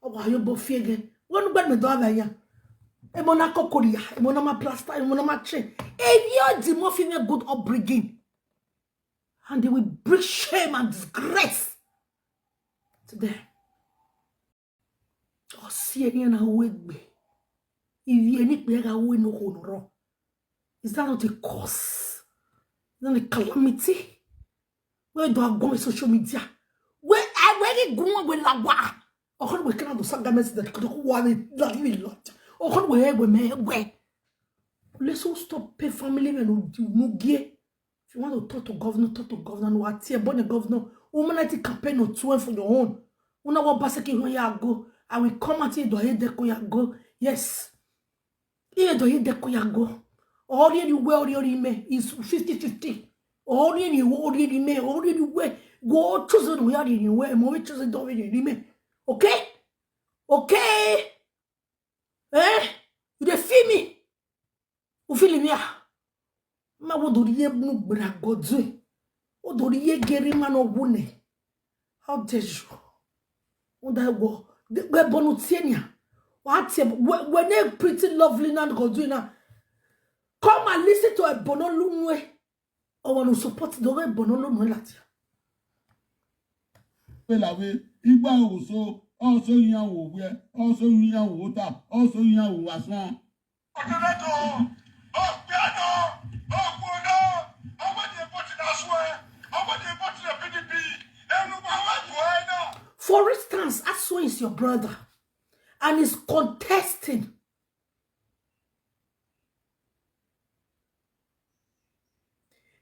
ọ wa yo bo fi ẹghẹ. Wẹ ne ugbẹn mẹ do avbe iran. Emọ na koko ria, emọ na ma plaster, emọ na ma train. If you the more female good upbringing, and they will bring shame and disgrace to them. Ọ si ẹre na ru egbe. Ivbi ẹre ni ikpia gha ru ne okhuo ne ọ rrọọ. Is that not a curse? Is that not a calamity? Wẹ do a guan social media. Wẹ, a wẹ ghi guan wẹ la wa. Ọkhọ wẹ kena do sa garment that could wa vbe la vbe la. Ọkhọ wẹ wẹ mẹ wẹ. Let's all stop pay family men no no gie. You want to talk to governor, talk to governor. No, I tell you, governor, woman, I think campaign no twelve for your own. Una wa Obaseki họn ya go. I will come out here, do I hear Deko ya go? Yes. Iye do ye Deko ya go. Ọ rhie ne uwẹ, ọ rhie ne imẹ, is fifty fifty. Ọ rhie ne uwẹ, ọ rhie ne imẹ, ọ rhie ne uwẹ. Wẹ ọ choose ne u ya rhie ne uwẹ, ẹmwẹ ọ vbe choose do vbe rhie ne imẹ. Okay? Okay? Eh? You dey feel me? U feel me? Ah? Ma wo do rhie unu gbera Godwin. Wo do rhie geri ma ne ọ wu nẹ. How dare you? Wonder what? Wẹ ẹbọ ne u tie nian. Wa tie, wẹ, wẹ ne pretty lovely na Godwin na. Come and listen to ẹbọ ne ọ lu nuẹn. Ọ wa nu support do wẹ ẹbọ ne ọ lu nuẹn ladian. Vbe la vbe igba oso, ọ so iran wo wẹ, ọ so iran wo ta, ọ so iran wo asọn. Ọdẹdẹdọ, ọkpianọ, ọgbuọnọ, ọmọdé bọ́tì náà sọ ẹ, ọmọdé bọ́tì náà P D P, ẹnu bá wà jù ẹ náà. For instance, Aso is your brother and is contesting.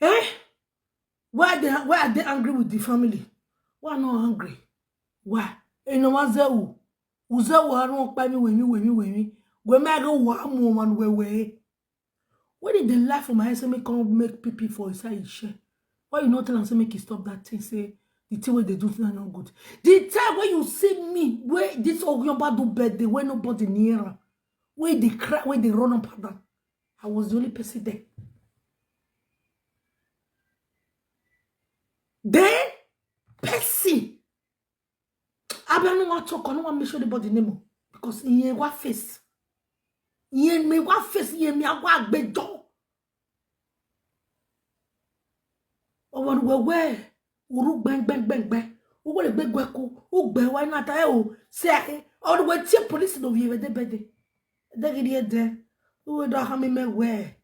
Eh? Why they, why are they angry with the family? Why not angry? Why? Enowa zẹ ru. Uzẹ wa run ọkpa emwi wemwi, wemwi, wemwi. Wẹ ma ghe wa mu ọmwa ne uwẹ wẹ. When did they lie for my head say me come make pee pee for inside his chair? Why you not tell am say make he stop that thing? Say the thing wey dey do now no good. The time wey you see me, wey this Ogunyoba do birthday, wey nobody near am, wey dey cry, wey dey run up and down, I was the only person there. Then, person Abia no wan talk, no wan mention anybody name o, because iye wa face. Iye mi wa face, iye mi a wa gbe do. Ọmọ ne uwẹ wẹ, u ru gbẹngbẹngbẹngbẹn. U wẹ gbe guẹ ku, u gbe wa na ta ẹ o, sẹ ẹ, ọ ne uwẹ tie police ne ovbi ẹmwẹ de bẹdẹ. De ghi rhie dẹ, u wẹ do khama mẹ wẹ,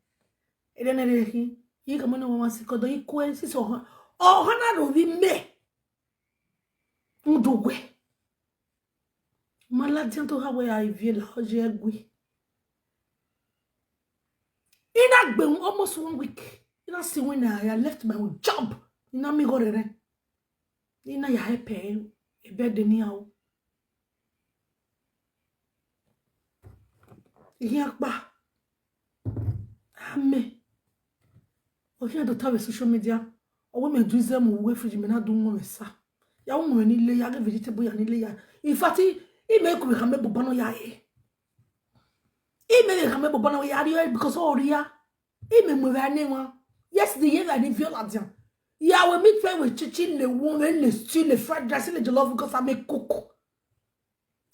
ẹdẹ ne rre khin, I khama ne wa ma si kọdọ, I kue, sisi ọhan, ọhan na ro vbe mẹ. Udu wẹ. Ma ladian to ha wẹ a ivie la ọ ye ẹgui. I na gbe almost one week. I na si when I, I left my own job. I na mi gho rẹrẹ. I na ya help ẹ, ebe de ni ao. Ihian kpa. Amẹ. Ọ khian do ta vbe social media. Ọ wẹ mẹ do izẹ mu uwu fridge, mẹ na do wọn vbe sa. Ya wọn mẹ ni le ya, ghe vegetable ya ni le ya. In fact, I, I mẹ ku vbe khama bọbọ nọ ya re. I mẹ vbe khama bọbọ nọ ya re, because ọ ria. I mẹ mu vbe ne wan. Yesterday, ye vbe ni viola dia. Ya wẹ mi fẹ wẹ chichi le wọn, vbe le stew, le fried rice, le jollof, because I may cook.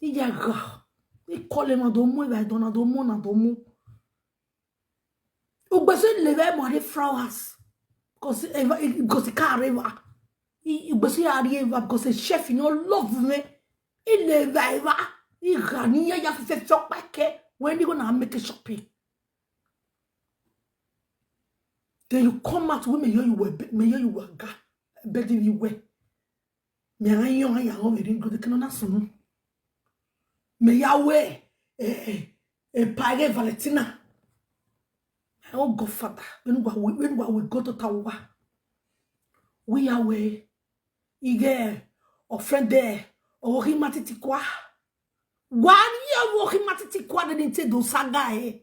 Iye gha. I call him, I don't move, I don't, I don't move, I don't move. Ugbesi le vbe mo re flowers. Because eva, because I can't eva. Ugbesi ya re eva because a chef, you know, love me. I le eva eva. I gha ni ya ya fi fe chop back. When you gonna make a shopping? Then you come out with me, you were, me, you were ga, bedding you were. Mẹ gha yọn ya ghọ vbe ring road, kene ọ na sunu. Mẹ ya wẹ, eh, eh, epa ighe Valentina. My own godfather, vbene uwa wẹ, vbene uwa wẹ godfather uwa. Wẹ ya wẹ, ighe, ọ friend there, ọ ghi ma titi kua. Wa ni ọ ghi ma titi kua, de ni te do saga e.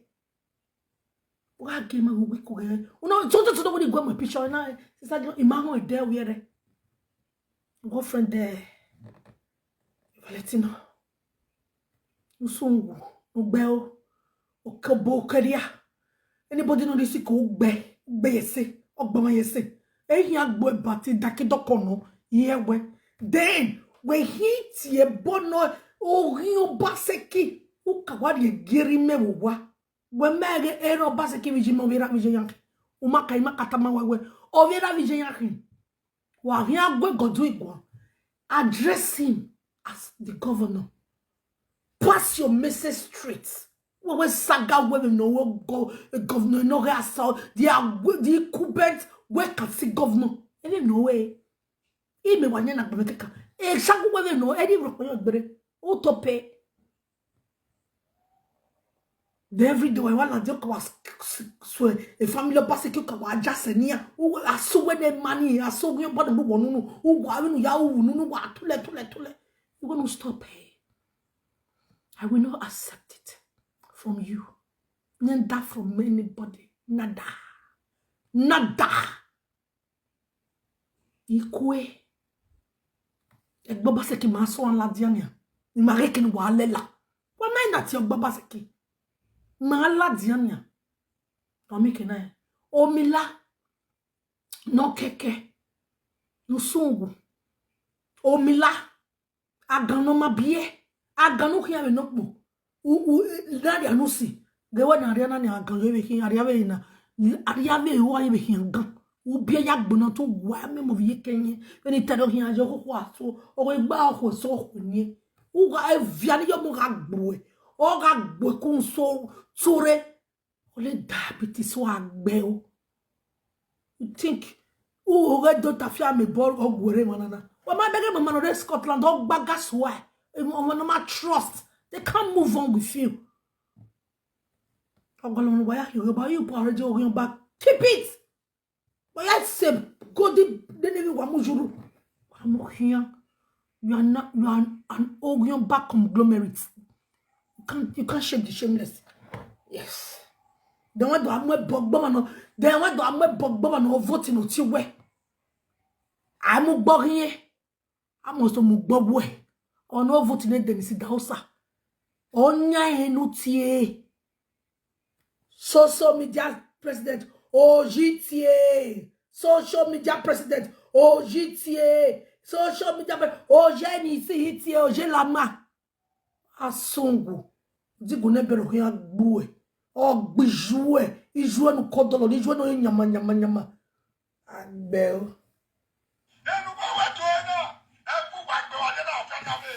Wa gie ma wẹ ku ghe. Una, so, so, so, nobody go my picture na. Sister, ima họn ede wiẹ rẹ. Girlfriend there. Valentino. Usungu, ugbe o. Oke bo keria. Anybody know this ko ugbe, ugbe yese, ọgbọmọ yese. Ehi agbo ebati daki dọkọ nọ, ye wẹ. Then, wẹ hi tie bono, oghi Obaseki. Uka wa rhie geri mẹ vbe owa. Wẹ mẹ ghe erha Obaseki vbe iji mẹ, ovbi erha vbe iji yan khin. U ma ka, I ma ka tama wẹ wẹ, ovbi erha vbe iji yan khin. Wa khian gue Godwin guan. Address him as the governor. Pass your message straight. Wẹ wẹ saga wẹ vbe nọ wẹ go-, governor nọ ghe asa, the, the incumbent, wẹ can see governor. Ene nọ wẹ. I mẹ wa yan na gbe mẹ kẹkan. E sagu wẹ vbe nọ, ẹ ni rhọkpẹ yọ gbere. U to pay. Then every day, wa ladian, ka wa s-, s-, suẹ, e family Obaseki ka wa ja sẹ nian. Uwẹ, a sẹ uwẹ ne ma ni, a sẹ oghian ba ne uwẹ nunu. Uwa vbene u ya ru nunu, wa tulẹ, tulẹ, tulẹ. You gonna stop, eh? I will not accept it from you. Neither from anybody. Nada. Nada. Ikue. Ẹgbẹ Obaseki ma sẹ ladian nian. I ma ghe kene wa lẹla. Wa ma na tie ọgba Obaseki. Ma ladian nian. Wa miẹn ekena. Omila. Ne ọ kẹkẹ. Ne u sẹ uwu. Omila. Agan ne ọ ma biẹ, agan ne u khian vbe nọ kpo, u, u, ne a rhia ne u si, ghe wẹ ne a rhia na ni agan ye vbe khian, a rhia vbe na, a rhia vbe ru a ye vbe khian gan. U biẹ ya gbona tọn, wa miẹn ọmọ vbe iyeke ẹyẹn, vbene I ta ẹre khian ye okhokho aso, ọ ghe gba okhuo eso okhuo niẹn. U gha, evia ne I ya ọmọ gha gbuẹ, ọ gha gbuẹ kun so, so re. Ole diabetes wa gbe o. You think u ghe do ta fian mẹ bọ ọ guẹ rre emwa na na? Wa ma bẹghe mama ne ọ rre Scotland, ọ gba gas wa. Ọmwa ne ọ ma trust, they can't move on with you. Ọgọlọmọ ne wa ya khian oghian ọba, you are already oghian ọba. Keep it. Wa ya sẹ godi nene emwi wa mu yuru. Wa mu khian. You are not, you are an oghian ọba conglomerate. You can't, you can't shame the shameless. Yes. Then wa do a mu ẹbọ gbe ọmwa nọ, then wa do a mu ẹbọ gbe ọmwa nọ vote ne ọ tie wẹ. A mu gbe ọghiẹn. A must mu gbe wẹ. Ọ ne ọ vote ne Dennis Idahosa. Ọ yan ẹre ne u tie. Social media president, Oyi tie. Social media president, Oyi tie. Social media pre-, Oyi ni si hi tie, Oyi lama. Asungu, digu ne bẹrẹ okhian gbuẹ, ọ gbe ijuẹ, ijuẹ ne u kọ dọlọ, ne ijuẹ ne ọ nyama, nyama, nyama. Agbẹ o. Enu wa wẹ to ẹna, ẹkú wa gbe wa dena ọfia na vbe.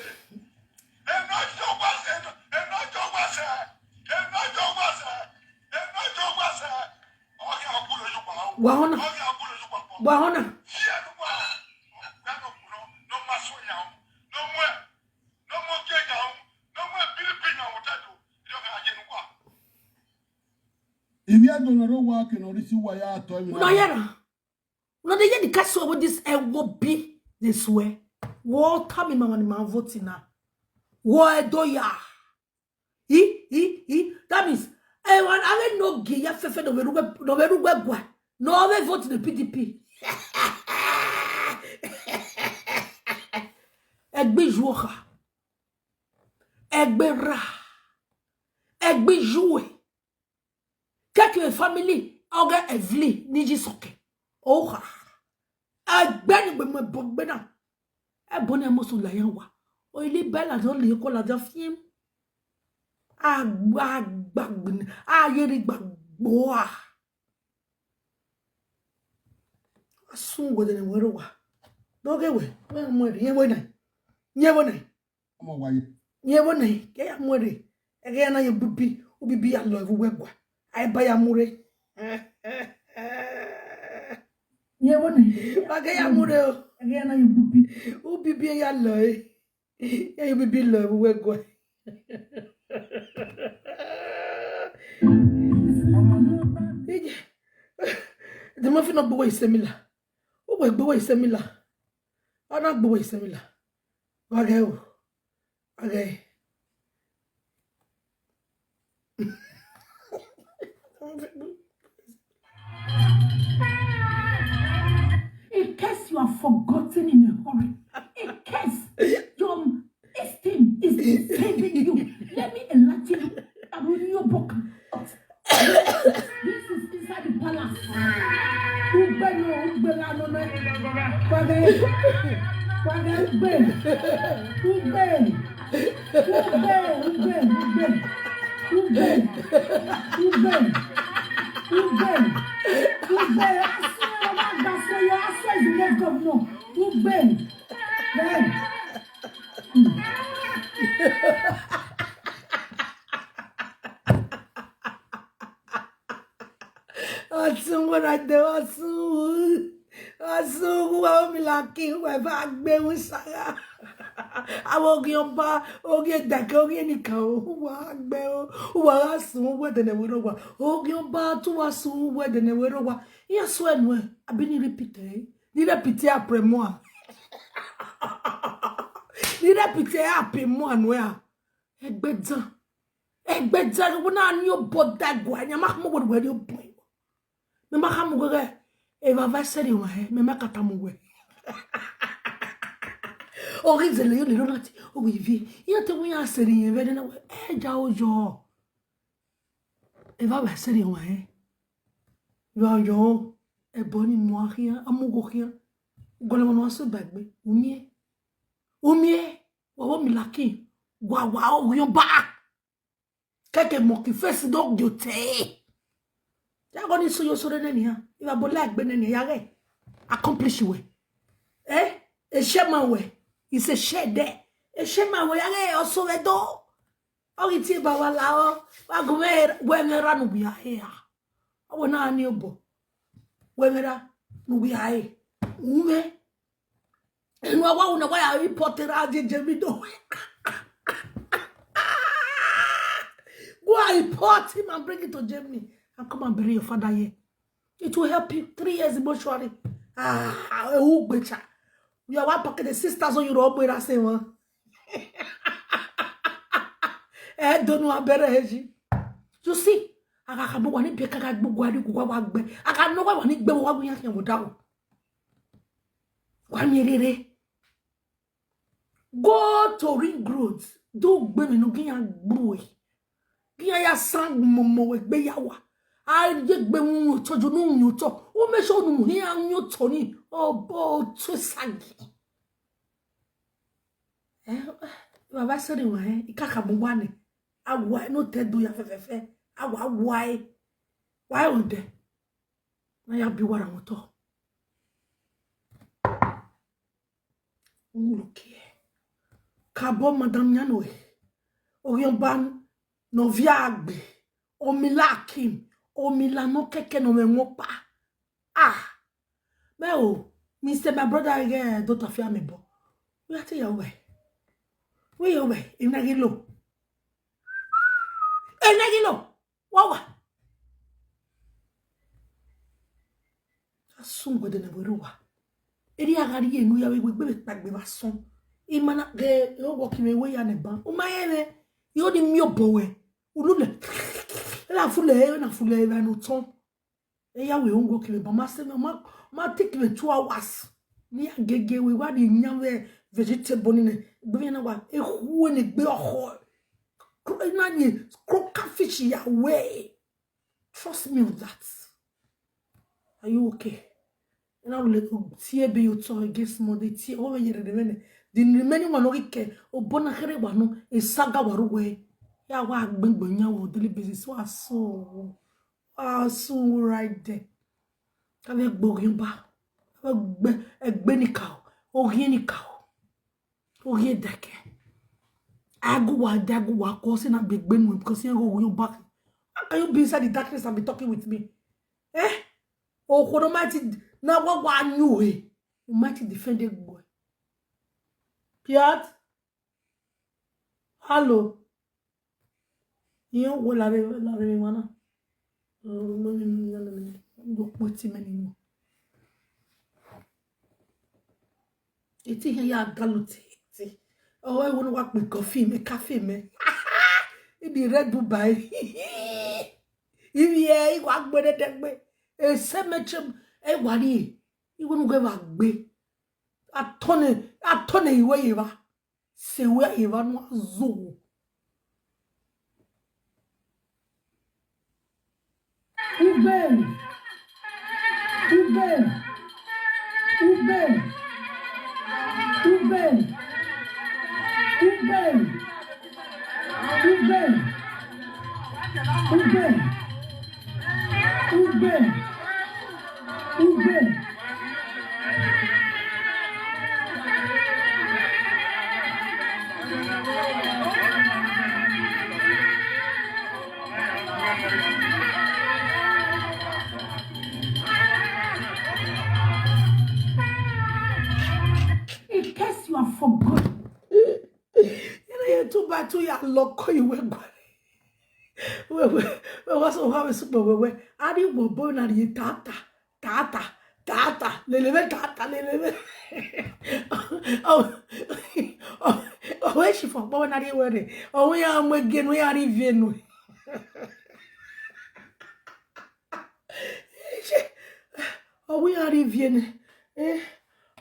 Enu ọjọ wa sẹ, enu, enu ọjọ wa sẹ, enu ọjọ wa sẹ, enu ọjọ wa sẹ. Ọghe a kule yu pa o. Wa họn na. Ọghe a kule yu pa o. Wa họn na. Iye nu wa. Ọghe a nọ kunu, nọ ma sọ ya o. Nọ mu, nọ mu ọghe ya o. Nọ mu P D P ya o ta do. Ẹ do ka ye nu wa. Emwi ẹdọ ne ọ rre owa ke ne ọ rre isi uwa ya tọ emwi na. Una hear am? Una dey hear the kind swear wey this ẹwo bi dey swear? Wo tell me, mama, ni ma vote na. Wo ẹdọ ya. I, i, i. That means, eh, wa, avbe ne ogie ya fẹfẹ ne ọ vbe rugbe, ne ọ vbe rugbe gua, ne ọ vbe vote ne P D P. Ẹgbẹ ijuẹ ọkha. Ẹgbẹ erha. Ẹgbẹ ijuẹ. Kẹkẹ family, ọghe Evelyn ni yi sọkẹ. Oha. Ẹgbẹ ni gbe mu ẹbọ gbe na. Ẹbọ ni a must la yan wa. O ile bẹla do le ko ladian fiẹn. Agba, agba gbin, a ye rri gba gboa. Asun wẹ dẹnẹ wẹ rre owa. Do ghe wẹ, wẹ mu ẹre, yẹn wẹ na. Yẹn wẹ na. Ọmọ wa ye. Yẹn vbo nẹ, ke ya mu ẹre, ẹghẹ ya na ye ubibi, ubibi ya lọ vbe uwu ẹgua. A i ba ya mu rre. Yẹn vbo nẹ, wa ke ya mu rre o. Ẹghẹ ya na ye ubibi, ubibi ya lọ e. Ya ye ubibi lọ vbe uwu ẹgua. Ije, the muffin no gbe uwẹ isẹmila. Uwẹ gbe uwẹ isẹmila. Ọ na gbe uwẹ isẹmila. Wa ghẹ o. Wa ghẹ. In case you are forgotten in a hurry, in case your esteem is deceiving you, let me enlighten you. Arunioboka. This is inside the palace. Ugbe no, ugbe la no me. Kwaghe, kwaghe ugbe. Ugbe. Ugbe, ugbe, ugbe. Ugbe. Ugbe. Ugbe. Ugbe. Aso, your aso is the next governor. Ugbe. Then. Asun, what I do, Asun. Asun, who are me lucky, who have I been with Sarah? Avbe oghian ọba, oghian edakẹ, oghian enikaro, uwa gbe o, uwa gha sun uwu ẹdẹ ne ẹvbo rre owa. Oghian ọba, te uwa sun uwu ẹdẹ ne ẹvbo rre owa. Iran suẹn nuẹn, abi ne I repeat ẹre, ne I repeat ẹre après moi. Ne I repeat ẹre après moi nuẹn a. Ẹgbẹdan. Ẹgbẹdan, ẹghẹ wẹ na ni obọ da ẹguae, ne a ma khama wẹ ne uwẹ rhie obọ ẹre. Mẹ ma khama wẹ ghẹ, evbavba sẹrriọ ọmwa hẹ, mẹ ma ka tama wẹ. Ọ ghi zẹlẹ yo lele ọna te, ọ ghi viẹ. Iran te wẹ iran sẹrriọ irẹn vbe ẹdẹ na wẹ, ẹ ja o yọ. Evbavba sẹrriọ ọmwa hẹ. Yọ yọ, ẹbọ ni mu a khian, a mu ugho khian. Gọlọmọ ne ọ sẹ ba egbe, u miẹn. U miẹn, wa vbe Omilakin, wa wa oghian ọba. Kẹkẹ monkey face do gie otẹ. Ya gọ ni so yo so rre nẹ nian, ivba bo la egbe nẹ nian, ya ghẹ accomplish wẹ. Eh, eshẹ ma wẹ, ise eshẹ dẹ. Eshẹ ma wẹ, ya ghẹ ọso vbe do. Ọ ghi tie ba wa la ọ, wa gu mwẹ wẹ mwẹ ra ne uwia he a. Ọ wẹ na ni obọ. Wẹ mwẹ ra ne uwia he. U mwẹ. Enu a wa wu na wa ya report ra je Germany do. Go and report him and bring it to Germany and come and bury your father here. It will help you. Three years in mortuary. Ah, ugbecha. You are one pocket, the six thousand euro, ọmọ era se wọn. Ẹ donu abẹrẹ ẹ yi. You see, a gha khama wa ni biẹ ka gha gbe uwa ni uwa wa gbe. A gha nọ wa wa ni gbe wa wa khian khian vbe odaro. Wa miẹn rere. Go to Ring Road, do gbe emwi ne ọ gi iran gbe ue, gi iran ya san momo wẹ egbe ya wa. A ye egbe winwin otọ, yo ne u winwin otọ, u make sure ne u hian winwin otọ ni, ọ bọ otọ esagi. Eh, evbavba sẹrriọ ọmwa hẹ, I ka khama uwa nẹ, a wa ẹre ne otọ ẹdo ya fẹfẹfẹ, a wa wa ẹre, wa ẹre odẹ, ne a ya biẹ uwa ra mwẹ otọ. Urukiẹ. Kabọ madam yan nẹ, oghian ọba ne ọ viọ gbe, Omilakin, Omila ne ọ kẹkẹ ne ọ mwẹ ẹmwẹ ọkpa. Ah, mẹ o, Mister my brother, ighẹ dọta fia mẹ bọ. Wẹ ya te ya ru ẹe? Wẹ ya ru ẹe? Emwi na ghi lo. Emwi na ghi lo. Wa wa. A sunu wẹ dẹnẹ vbe rre owa. Erriọ a gha rhie enu ya vbe wegbe vbe kpaegbe vbe asọn. I ma na ghe, oghọki mwẹ wẹ ya nẹ ban. U ma rẹn mwẹ, I ho ni miẹn obọ ruẹ. Unu nẹ. Ẹ na fulẹ, ẹ na fulẹ evba ne otọn. Ẹ ya wẹ oghọki mwẹ ban, ma sẹ mwẹ, ma, ma take mwẹ two hours. Ne I ya gege wẹ, wa ni yan vbe vegetable ni nẹ. Egbe mwẹ na wa, ekhu ne egbe ọkhọ. Kro-, na ni croaker fish ya wẹ. Trust me on that. Are you okay? Ena ru le tie ebe ye otọ against Monday, tie, ọ vbe ye rere mwẹ nẹ. The remaining one, ọ ghi kẹ, obọ na kherhe wa nọ, esaga wa ru wẹ. Ya wa gbengbe yan wo daily basis, wa so, wa so right there. Ka vbe gbe oghian ba, ka vbe gbe egbe ni ka o, oghian ni ka o. Oghian dẹkẹ. Agu wa da, agu wa kọ, sẹ na be egbe nuẹn, because iran ghe oghian ba. How can you be inside the darkness and be talking with me? Eh? Okhuo ne ọ ma ti na wa wa yu he, u ma ti defend egbe. Piat. Hello. Iran wo lare, lare emwa na. Ndo kpoti mẹ ni mọ. Eti hia ya galu te, te. Ọ, ẹvbo ne wa kpe coffee mẹ, cafe mẹ. Ini Red Bull bai. Ivie, I wa gbe ne dẹgbe. Ese mẹ che, ẹ wa rrie. Iwe nu ghe wa gbe. Atọnẹ, atọnẹ iwe ye vba. Se wẹ evba nọ a zo. Ugbe. Ugbe. Ugbe. Ugbe. Ugbe. Ugbe. Ugbe. Ugbe. Ugbe. In case you have forgotten, lọkọ yi wẹ guare. Wẹ, wẹ, wẹ wa sẹ oha vbe sukpẹ wẹ, wẹ, a rhie ugbọbọ na rhie tata, tata, tata, lele mwẹ tata, lele mwẹ. Ọ, ọ, ọ wẹ shi fọ ọkpọ wẹ na rhie wẹ rre, ọ wẹ iran mu egie nu, iran rhie ivie nu. Ọ wẹ iran rhie ivie nẹ, eh,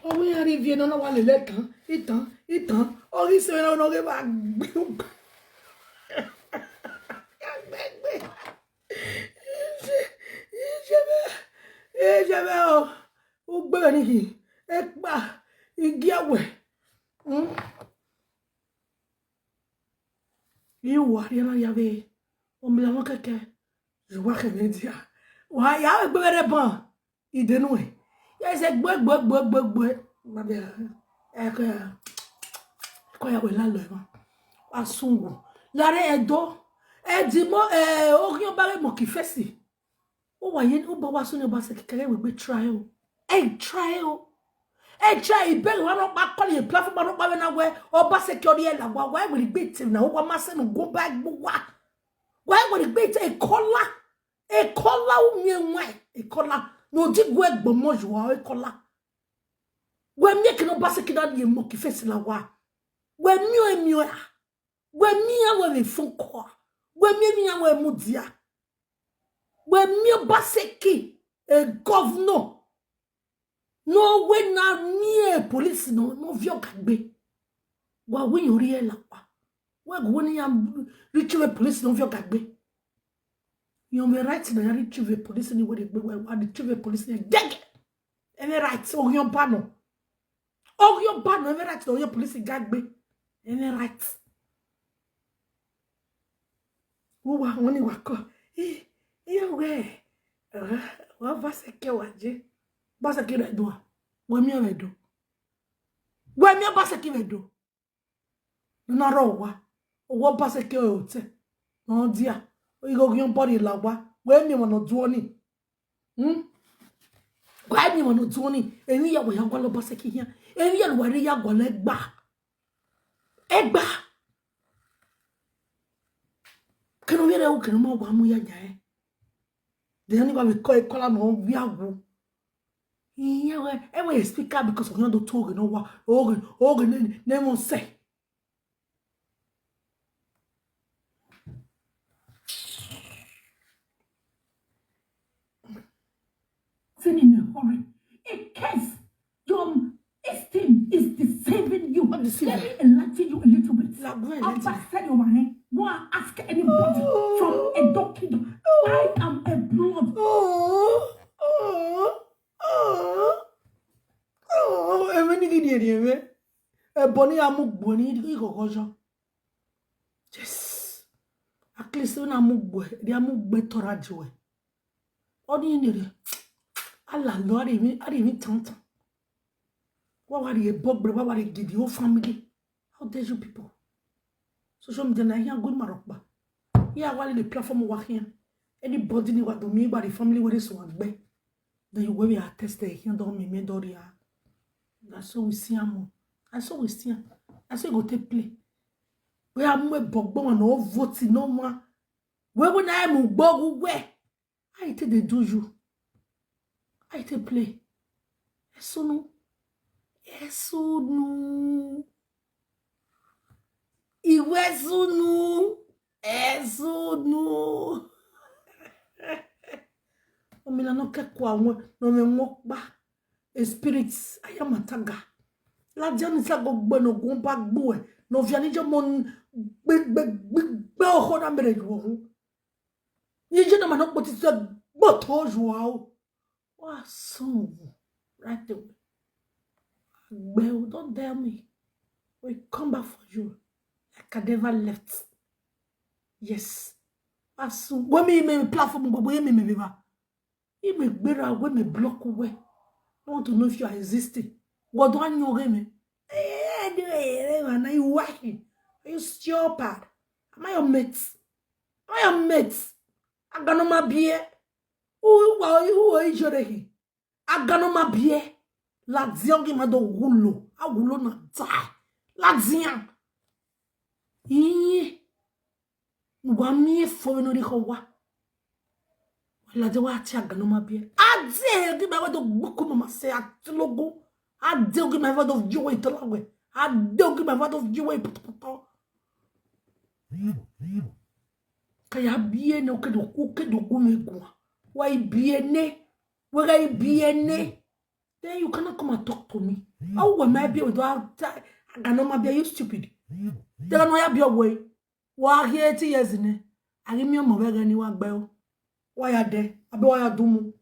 ọ wẹ iran rhie ivie nẹ, ọ na wa lele ẹtan, itan, itan, ọ ghi sẹ vbene ọ ghe vbe gbe ugba. Iye mwẹ, iye mwẹ o, ugbe vbe ni khin, ekpa, igiawẹ. Hmm? I wa rhie na ya vbe, ọ miẹn mwẹ kẹkẹ, ye uwa khẹ mwẹ dia. Wa ya vbe gbe vbe rre ban, ide nuẹn. Ya sẹ gbe, gbe, gbe, gbe, gbe. Ma bẹ, ẹkọ ya, ẹkọ ya wẹ lalọ emwa. Wa sungu. Lare Ẹdo, Ẹdimọ, eh, oghian ọba ghe Monkey Face. Uwa ye, uba wa sunu Obaseki kẹghẹ wẹ gbe try o. Ẹ try o. Ẹ try, ibẹghe wa nọkpa kọlọ ye platform nọkpa vbe na wẹ Obaseki ọ rhie la wa, wa wẹ gbe te na, wa ma sẹ ne u gu ba gbe uwa. Wa wẹ gbe te ekọla. Ekọla u miẹn wan, ekọla ne odigu ẹgbọmọ ye uwa, ekọla. Wẹ miẹn kene Obaseki na rhie Monkey Face la wa. Wẹ miẹn ọẹn, miẹn ọẹn a. Wẹ miẹn iran wẹ vbe phone call a. Wẹ miẹn emwi iran wẹ mudia. Wẹ miẹn Obaseki, e governor, ne ọ wẹ na miẹn police nọ, ne ọ viọ ọga gbe. Wa wẹ iran rhie la wa. Wẹ gu wẹ ne iran retrieve police ne ọ viọ ọga gbe. Iran mwẹ right na ya retrieve police ni wẹ rhie gbe, wẹ wa retrieve police ni gẹgẹ. Ẹmwẹ right, oghian ọba nọ. Oghian ọba nọ, ẹmwẹ right, oghian police ga gbe. Ẹmwẹ right. Uwa, wọn ni wa kọ. Ẹ, iran wẹ, wa Obaseki wa je. Obaseki rẹ do a. Wẹ miẹn vbe do. Wẹ miẹn Obaseki vbe do. Ne a rrọọ owa, owa Obaseki ọre otẹ ne ọ dia, ighe oghian ọba rhie la owa, wẹ miẹn emwa ne ọ duọ ni. Hmm? Wẹ miẹn emwa ne ọ duọ ni, emwi hia wa ya gualọ Obaseki khian, emwi hia ne uwa rre ya gualọ ẹgba. Ẹgba. Kene ovbi ẹre ru, kene ọ ma wa mu ya yan ẹn. Then ni wa vbe kọ ekọla ne ọ via wu. Iran wẹ, ẹ wẹ speaker because of yan do to oghe ne ọ wa, oghe, oghe ne, ne ẹmwẹ ọsẹ. Send in a hurry. In case your esteem is deceiving you, let me enlighten you a little bit. Ọba said, "Go and ask anybody from Edo Kingdom. I am a blood." Ẹmwẹ ni ghi rhiẹnrhiẹn mwẹ. Ẹbọ ne iran mu gbe ni ighọghọ yọ. Yes. At least na mu gbe, dia mu gbe tọra juẹ. Ọni nere, a la lọ, a rhie emwi, a rhie emwi tantan. Wa wa rhie ẹbọ gbe, wa wa rhie gidi whole family. How dare you people? Social media na iran gu ima rhọkpa. Iran wa lele platform wa khian. Anybody ni wa do miẹn igba rhie family wẹ rre suẹn gbe. Then you wẹ vbe a test ẹre khian, do miẹn miẹn do rhia. Na so we see am o. Na so we see am. Na so e go take play. Wẹ a mu ẹbọ gbe ọmwa ne ọ vote ne ọmwa. Wẹ wẹ na mu gbe ọghe uwẹ. How you take dey do you? How you take play? Ẹsunu. Ẹsunu. Iwẹ ẹsunu. Ẹsunu. Ọmila ne ọ kẹkua wọn, ne ọ mwẹ wọn kpa. A spirit, ayamataga. Ladian ni sa go gbe ne ọ gu ba gbuẹ, ne ọ via ni jọ mọ gbe, gbe, gbe, gbe ọkhọ na mere yuọ hu. Iye na ma nọ kpotọ ise gboto yuọ o. Wa sunu right away. Agbe o, don't tell me. We come back for you like I never left. Yes. Wa sunu. Wẹ mi, mi platform gbogbo ye mi, mi viva. Imẹ gberra wẹ mẹ block wẹ. I want to know if you are existing. Wẹ do a yan ọghe mwẹ. Eh, eh, eh, eh, eh, man, are you wacky? Are you stupid? Am I your mate? Am I your mate? Aganọma biẹ. U wa, u wa ijọre hin. Aganọma biẹ. Ladian ghi ma do wulo. A wulo na da. Ladian. Iye. Wa miẹn fo vbene ọ rhie khọ owa. Ladian wa tie agan ne ọ ma biẹ. A de ogi ma vbe do gbuku mama sẹ, a te logo. A de ogi ma vbe do viọ owẹ itọla wẹ. A de ogi ma vbe do viọ owẹ ipọtọpọtọ. Ka ya biẹ nẹ, u ke do ku, u ke do gu mwẹ guan. Wa i biẹ nẹ, wẹ gha i biẹ nẹ. Then you cannot come and talk to me. Ọ wẹ ma biẹ wẹ do a ta, agan ne ọ ma biẹ, you stupid. Then ọ ya biẹ wẹ, wa ghi eighty years nẹ, a ghi miẹn ọmọ vbe ẹghẹ ne wa gbe o. Wa ya dẹ, abe wa ya dumu.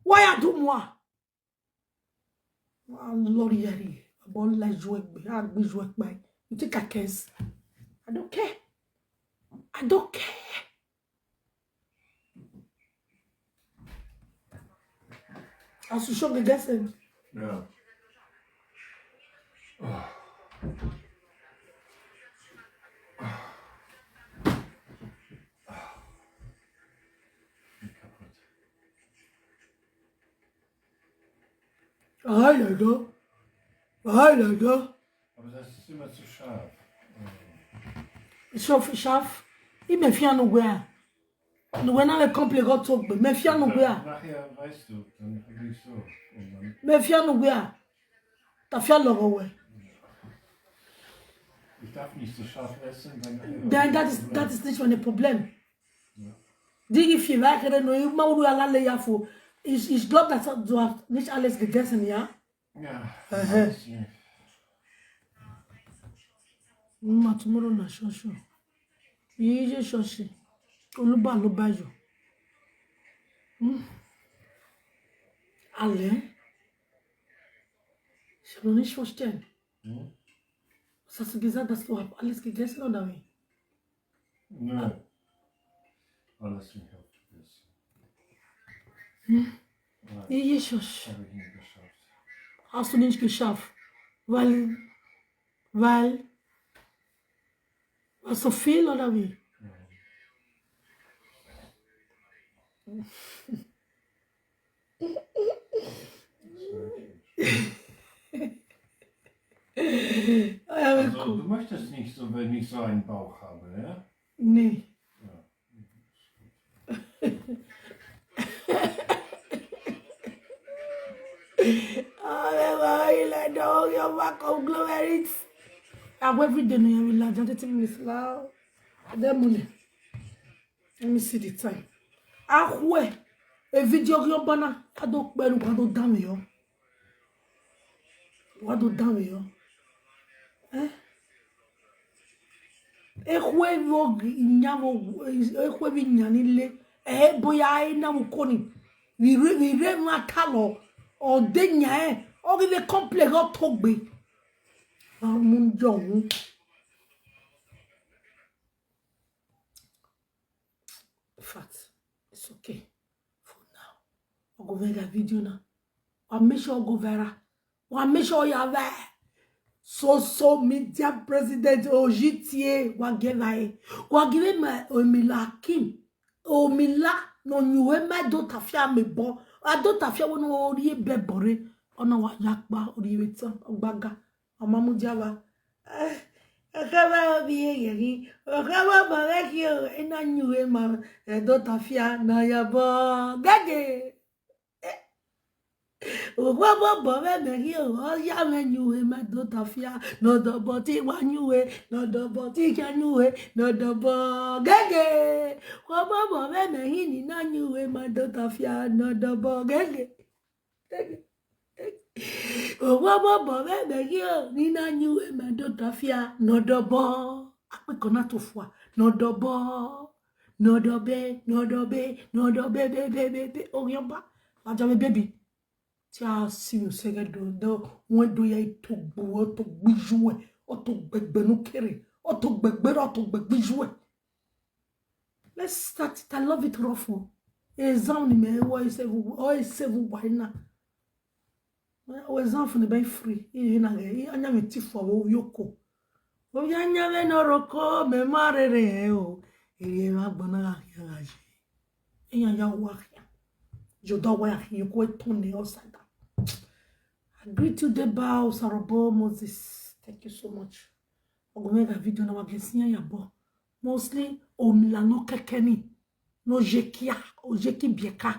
Wa ya dumu a. Wa lọrriẹ rrie, abọ la ijuẹ gbe, a gbe ijuẹ kpae. You think I care? I don't care. I don't care. As you show the guessing. Yeah. Ay, ay, ay. Ay, ay, ay. Aber das ist immer zu scharf. Ist schon scharf. Ich bin vier Uhr. Du, wenn alle komplett Gott zurück bin, mir vier Uhr. Nachher weißt du, dann krieg ich so. Und dann Mir vier Uhr. Da vier Uhr. Ich darf nicht so scharf essen, dann nachher Then that is, that is nicht mein Problem. Ja. Digi fi va kere no, ma uru ala le ya fo. Ich, ich glaube, dass du hast nicht alles gegessen, ja? Ja, Aha. Weiß nicht. Ma tomorrow na shọshi. Iye shọshi. Oluba lo ba yo. Hmm. Ale. Soll ich verstehen? Hm? Was hast du gesagt, dass du alles gegessen oder wie? Nein. Alles nicht aufgegessen. Hm? Nein, Jesus. Habe ich nicht geschafft. Hast du nicht geschafft? Weil, weil, war so viel oder wie? Ja. Ja, Also, cool. Du möchtest nicht so, wenn ich so einen Bauch habe, ja? Nee. Ja. Ave wa ile do yo wa ko glory. Awe every day no ya we la jante ti mi la. Ade mu nẹ. Let me see the time. Akhuẹ, e video ghi ọba na, a do kpẹ ne uwa do danmwẹ yọ. Uwa do danmwẹ yọ. Eh? Ekhue vbe iyan vbe, ekhue vbe iyan ni le, ẹ i bo ya re na vbe uko ni. Vbe ire, vbe ire emwa talọ, ọ de yan rẹn, ọ ghi vbe complain ghe ọ togbe. A mu yọ wu. In fact, it's okay for now. Ọ go viral video na. Wa make sure ọ go viral. Wa make sure ya vẹ social media president oyi tie wa gie vbe. Wa give ma Omila Kim. Omila ne ọ yin uhe ma do tafia mẹ bọ. A do tafia wẹ ne ọ rhie bẹbọ rre. Ọ na wa ya kpa, ọ rhie vbe tan, ọ gbaga. Ọ ma mudia vba. Eh, ọkha vbe ovbi ẹghẹ ghi, ọkha vbe ọmọ mwẹ khian, I na yin uhe ma, ẹ do tafia ne ọ ya bọ gẹgẹ. Uwẹ vbe ọmọ mwẹ mẹ khian, ọ ya mwẹ yin uhe ma do tafia, ne ọ dọbọ te I wa yin uhe, ne ọ dọbọ te I khian yin uhe, ne ọ dọbọ gẹgẹ. Uwẹ vbe ọmọ mwẹ mẹ hin ne I na yin uhe ma do tafia, ne ọ dọbọ gẹgẹ. Owa ọmọ mwẹ mẹ ghi o, ne I na yin uhe ma do tafia, ne ọ dọbọ. Akpekọ na to fua, ne ọ dọbọ, ne ọ dọbẹ, ne ọ dọbẹ, ne ọ dọbẹ, be, be, be, be, Orhiọnba, wa jọ vbe baby. Te a si vbe osẹghẹ do, do, wẹn do ya i to gbu, ọ to gbe iye uẹ, ọ to gbẹgbẹ ne u kere, ọ to gbẹgbẹ rẹ, ọ to gbẹgbẹ iye uẹ. Let's start it. I love it rough o. Exam ni mẹ wa i save, ọ i save uwa na. Ọ exam fun ne ba i free. I na ghe, I anya mwẹ ti fua vbe ovbi oko. Ovbi anya mwẹ ne ọ rre oko, mẹ ma rherhe ẹn o. Erriọ emwa agbọn na gha khian gha ye. Iran ya wa khian. Yo do wa ya khian, you go turn the upside down. I greet you, Deba Osarọbọ Moses. Thank you so much. Ọ gu mwẹ gha video na wa ghe siẹn ya bọ. Mostly, Omila nọ kẹkẹ ni, ne ọ ye kia, ọ ye ki biẹ ka.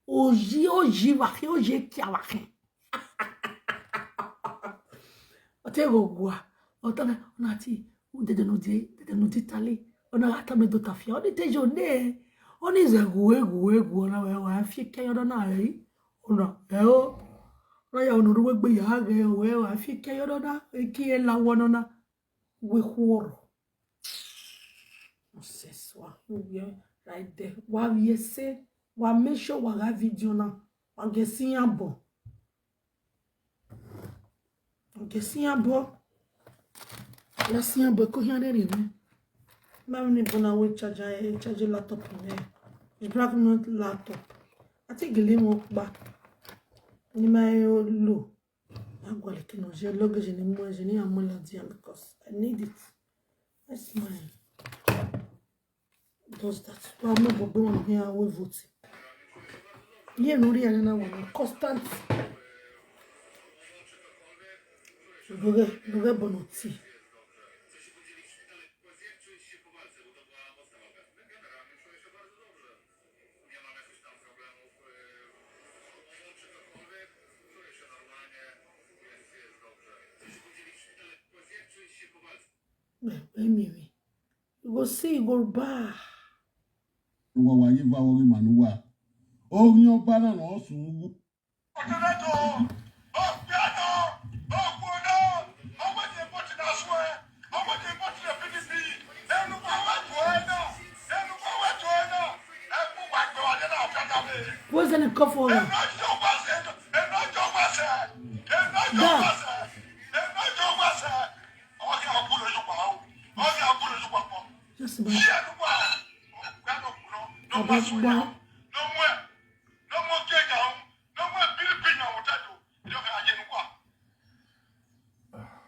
Oyi, oyi vbe akhin, oyi kia vbe akhin. Ọ te ghe owa, ọ ta na, ọ na ti, dede ne ọ die, dede ne ọ die tale, ọ na gha tama do ta fia, ọ ni te yo ne, ọ ni zẹ ghu eghu eghu, ọ na wẹ wa fi kẹyọ nọ na re, ọ na, ẹ o, ọ na ya unu ru egbe ya ghe, ọ wẹ wa fi kẹyọ nọ na, eki e la wọ nọ na, wẹ khuọrọ. Nonsense, wa khin ovbi ẹre right there. Wa vbiẹ ẹse, wa make sure wa gha video na, wa gie ẹse iran bọ. Wa gie ẹse iran bọ. Ya ẹse iran bọ, ẹko khian rherhe mwẹ. Ma vbe ne bọ na wẹ charge, eh, charge laptop mwẹ. It's black not laptop. A te gele mwẹ ọkpa. Ne ima lo. Ma gualọ eke ne ọ ye luggage ne mu, ye ne iran mu ladian because I need it. That's mine. Does that. Wa mu ẹbọ gbe wọn ne iran wẹ vote. Iye ne u rhie na wa na constant. Lọghẹ, lọghẹ ẹbọ ne ọ tie. Ẹ, ẹ miẹn mwẹ. You go see, you go back. Uwa wa ye va ọghe ima ne uwa. Oghian ọba na ne ọ sunu wu. Where's the cup for her? Da. Just about. Abagba.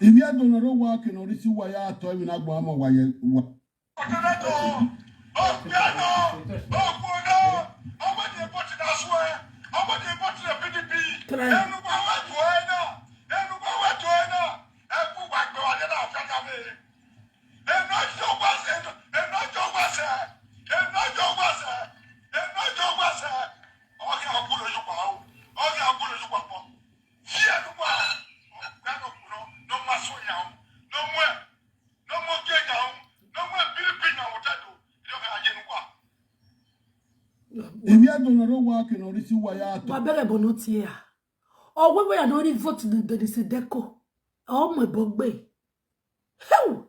Ivbi Ẹdo ne ọ rre owa ke ne ọ rre isi uwa ya tọ emwi ne agbọn amọ wa ye uwa. Try. Ivbi Ẹdo ne ọ rre owa ke ne ọ rre isi uwa ya tọ. Wa bẹghe ẹbọ ne ọ tie ra. Ọ wẹ wẹ ya ne ọ rhie vote ne Dennis Deko. Ọ mu ẹbọ gbe. Hẹu!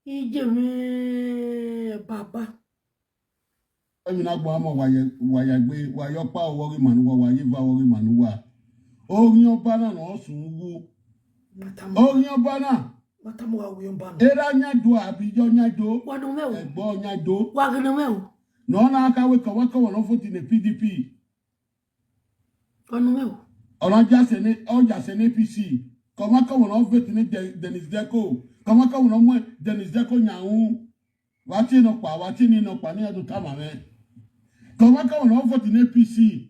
Iye mwẹ baba. Emwi ne agbọn amọ wa ye, wa ya gbe, wa ye ọkpa ọvbọ ghi ma ne uwa, wa ye eva ọvbọ ghi ma ne uwa. Oghian ọba na ne ọ sunu wu. Oghian ọba na. Wa tama uwa wẹ ọba na. Erha yan do, abi yọ yan do. Wa nọ mwẹ o. Ẹgbẹ ọ yan do. Wa ghe nọ mwẹ o. Ne ọ na kha wẹ kọmwakọmwa ne ọ vote ne P D P. Wa nọ mwẹ o. Ọ na ya sẹ ne, ọ ya sẹ ne A P C. Kọmwakọmwa ne ọ vote ne De-, Dennis Deko. Kọmwakọmwa ne ọ mu Dennis Deko yan ru. Wa tie nọkpa, wa tie ni nọkpa ne iran do tama mwẹ. Kọmwakọmwa ne ọ vote ne A P C.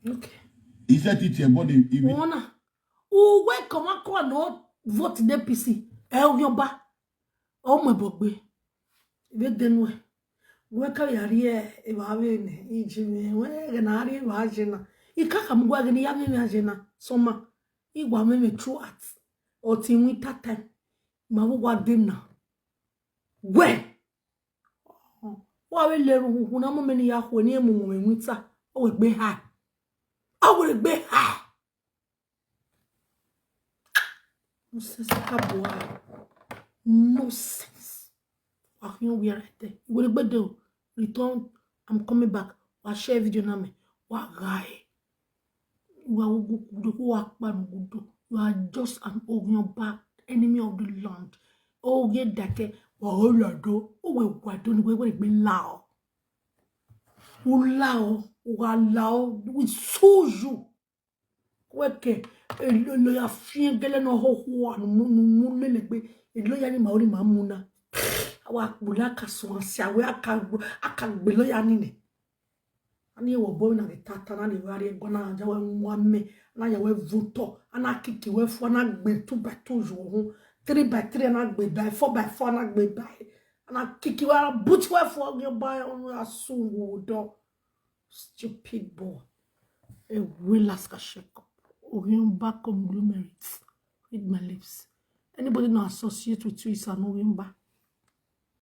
Okay. Iṣẹ ti tie ẹbọ de ibi. Wọn na, uwẹ kọmwakọmwa ne ọ vote ne A P C, ẹ oghian ọba, ọ mu ẹbọ gbe. Vbe dẹn nuẹn, wẹ ka ya rhie evba vbe nẹ, iji mwẹ, wẹ ẹghẹ ne a rhie evba ye na. I ka khama uwa ẹghẹ ne I ya mwẹ emwi a ye na, sọma, I wa mwẹ emwi throughout, until winter time, ma vbe uwa dee na. Wẹ, wa vbe le erhunmwu ne a mu mẹ ne I ya khue ne I mu mwẹ winter, ọ wẹ egbe ha. Ọ wẹ egbe ha. Nonsense, ka bua. Nonsense. Wa khian wia right there. Iwere gbe de o. Return, I'm coming back. Wa share video na mẹ. Wa gha e. Wa wo gu kudo, wa kpa nu gudo. You are just an oghian ọba, enemy of the land. Oghian dake, wa ho lado. O wẹ wa do ni wẹ wẹ gbe lao. U lao, u gha lao, we sue you. Wẹ ke, e lo, lo ya fiẹn gẹlẹ ne ọ ho khua ne u mu, ne u mu lele egbe, e lo ya ni ma ori ma mu na. A wa kpula ka suẹn si, a wẹ a ka gbe, a ka gbe lo ya ni nẹ. A ni wẹ obọ na vbe tata, na ni wẹ a rhie ẹguae na ya wẹ mu amẹ, a na ya wẹ vun otọ, a na kiki wẹ fua, a na gbe two by two yo uhun. Three by three na gbe ba, four by four na gbe ba. Na kiki wa but we fo ghi ba, a sun wo do. Stupid boy. A will ask a shake up. Orhiọn ba conglomerate. Read my lips. Anybody not associate with you is an Orhiọn ba.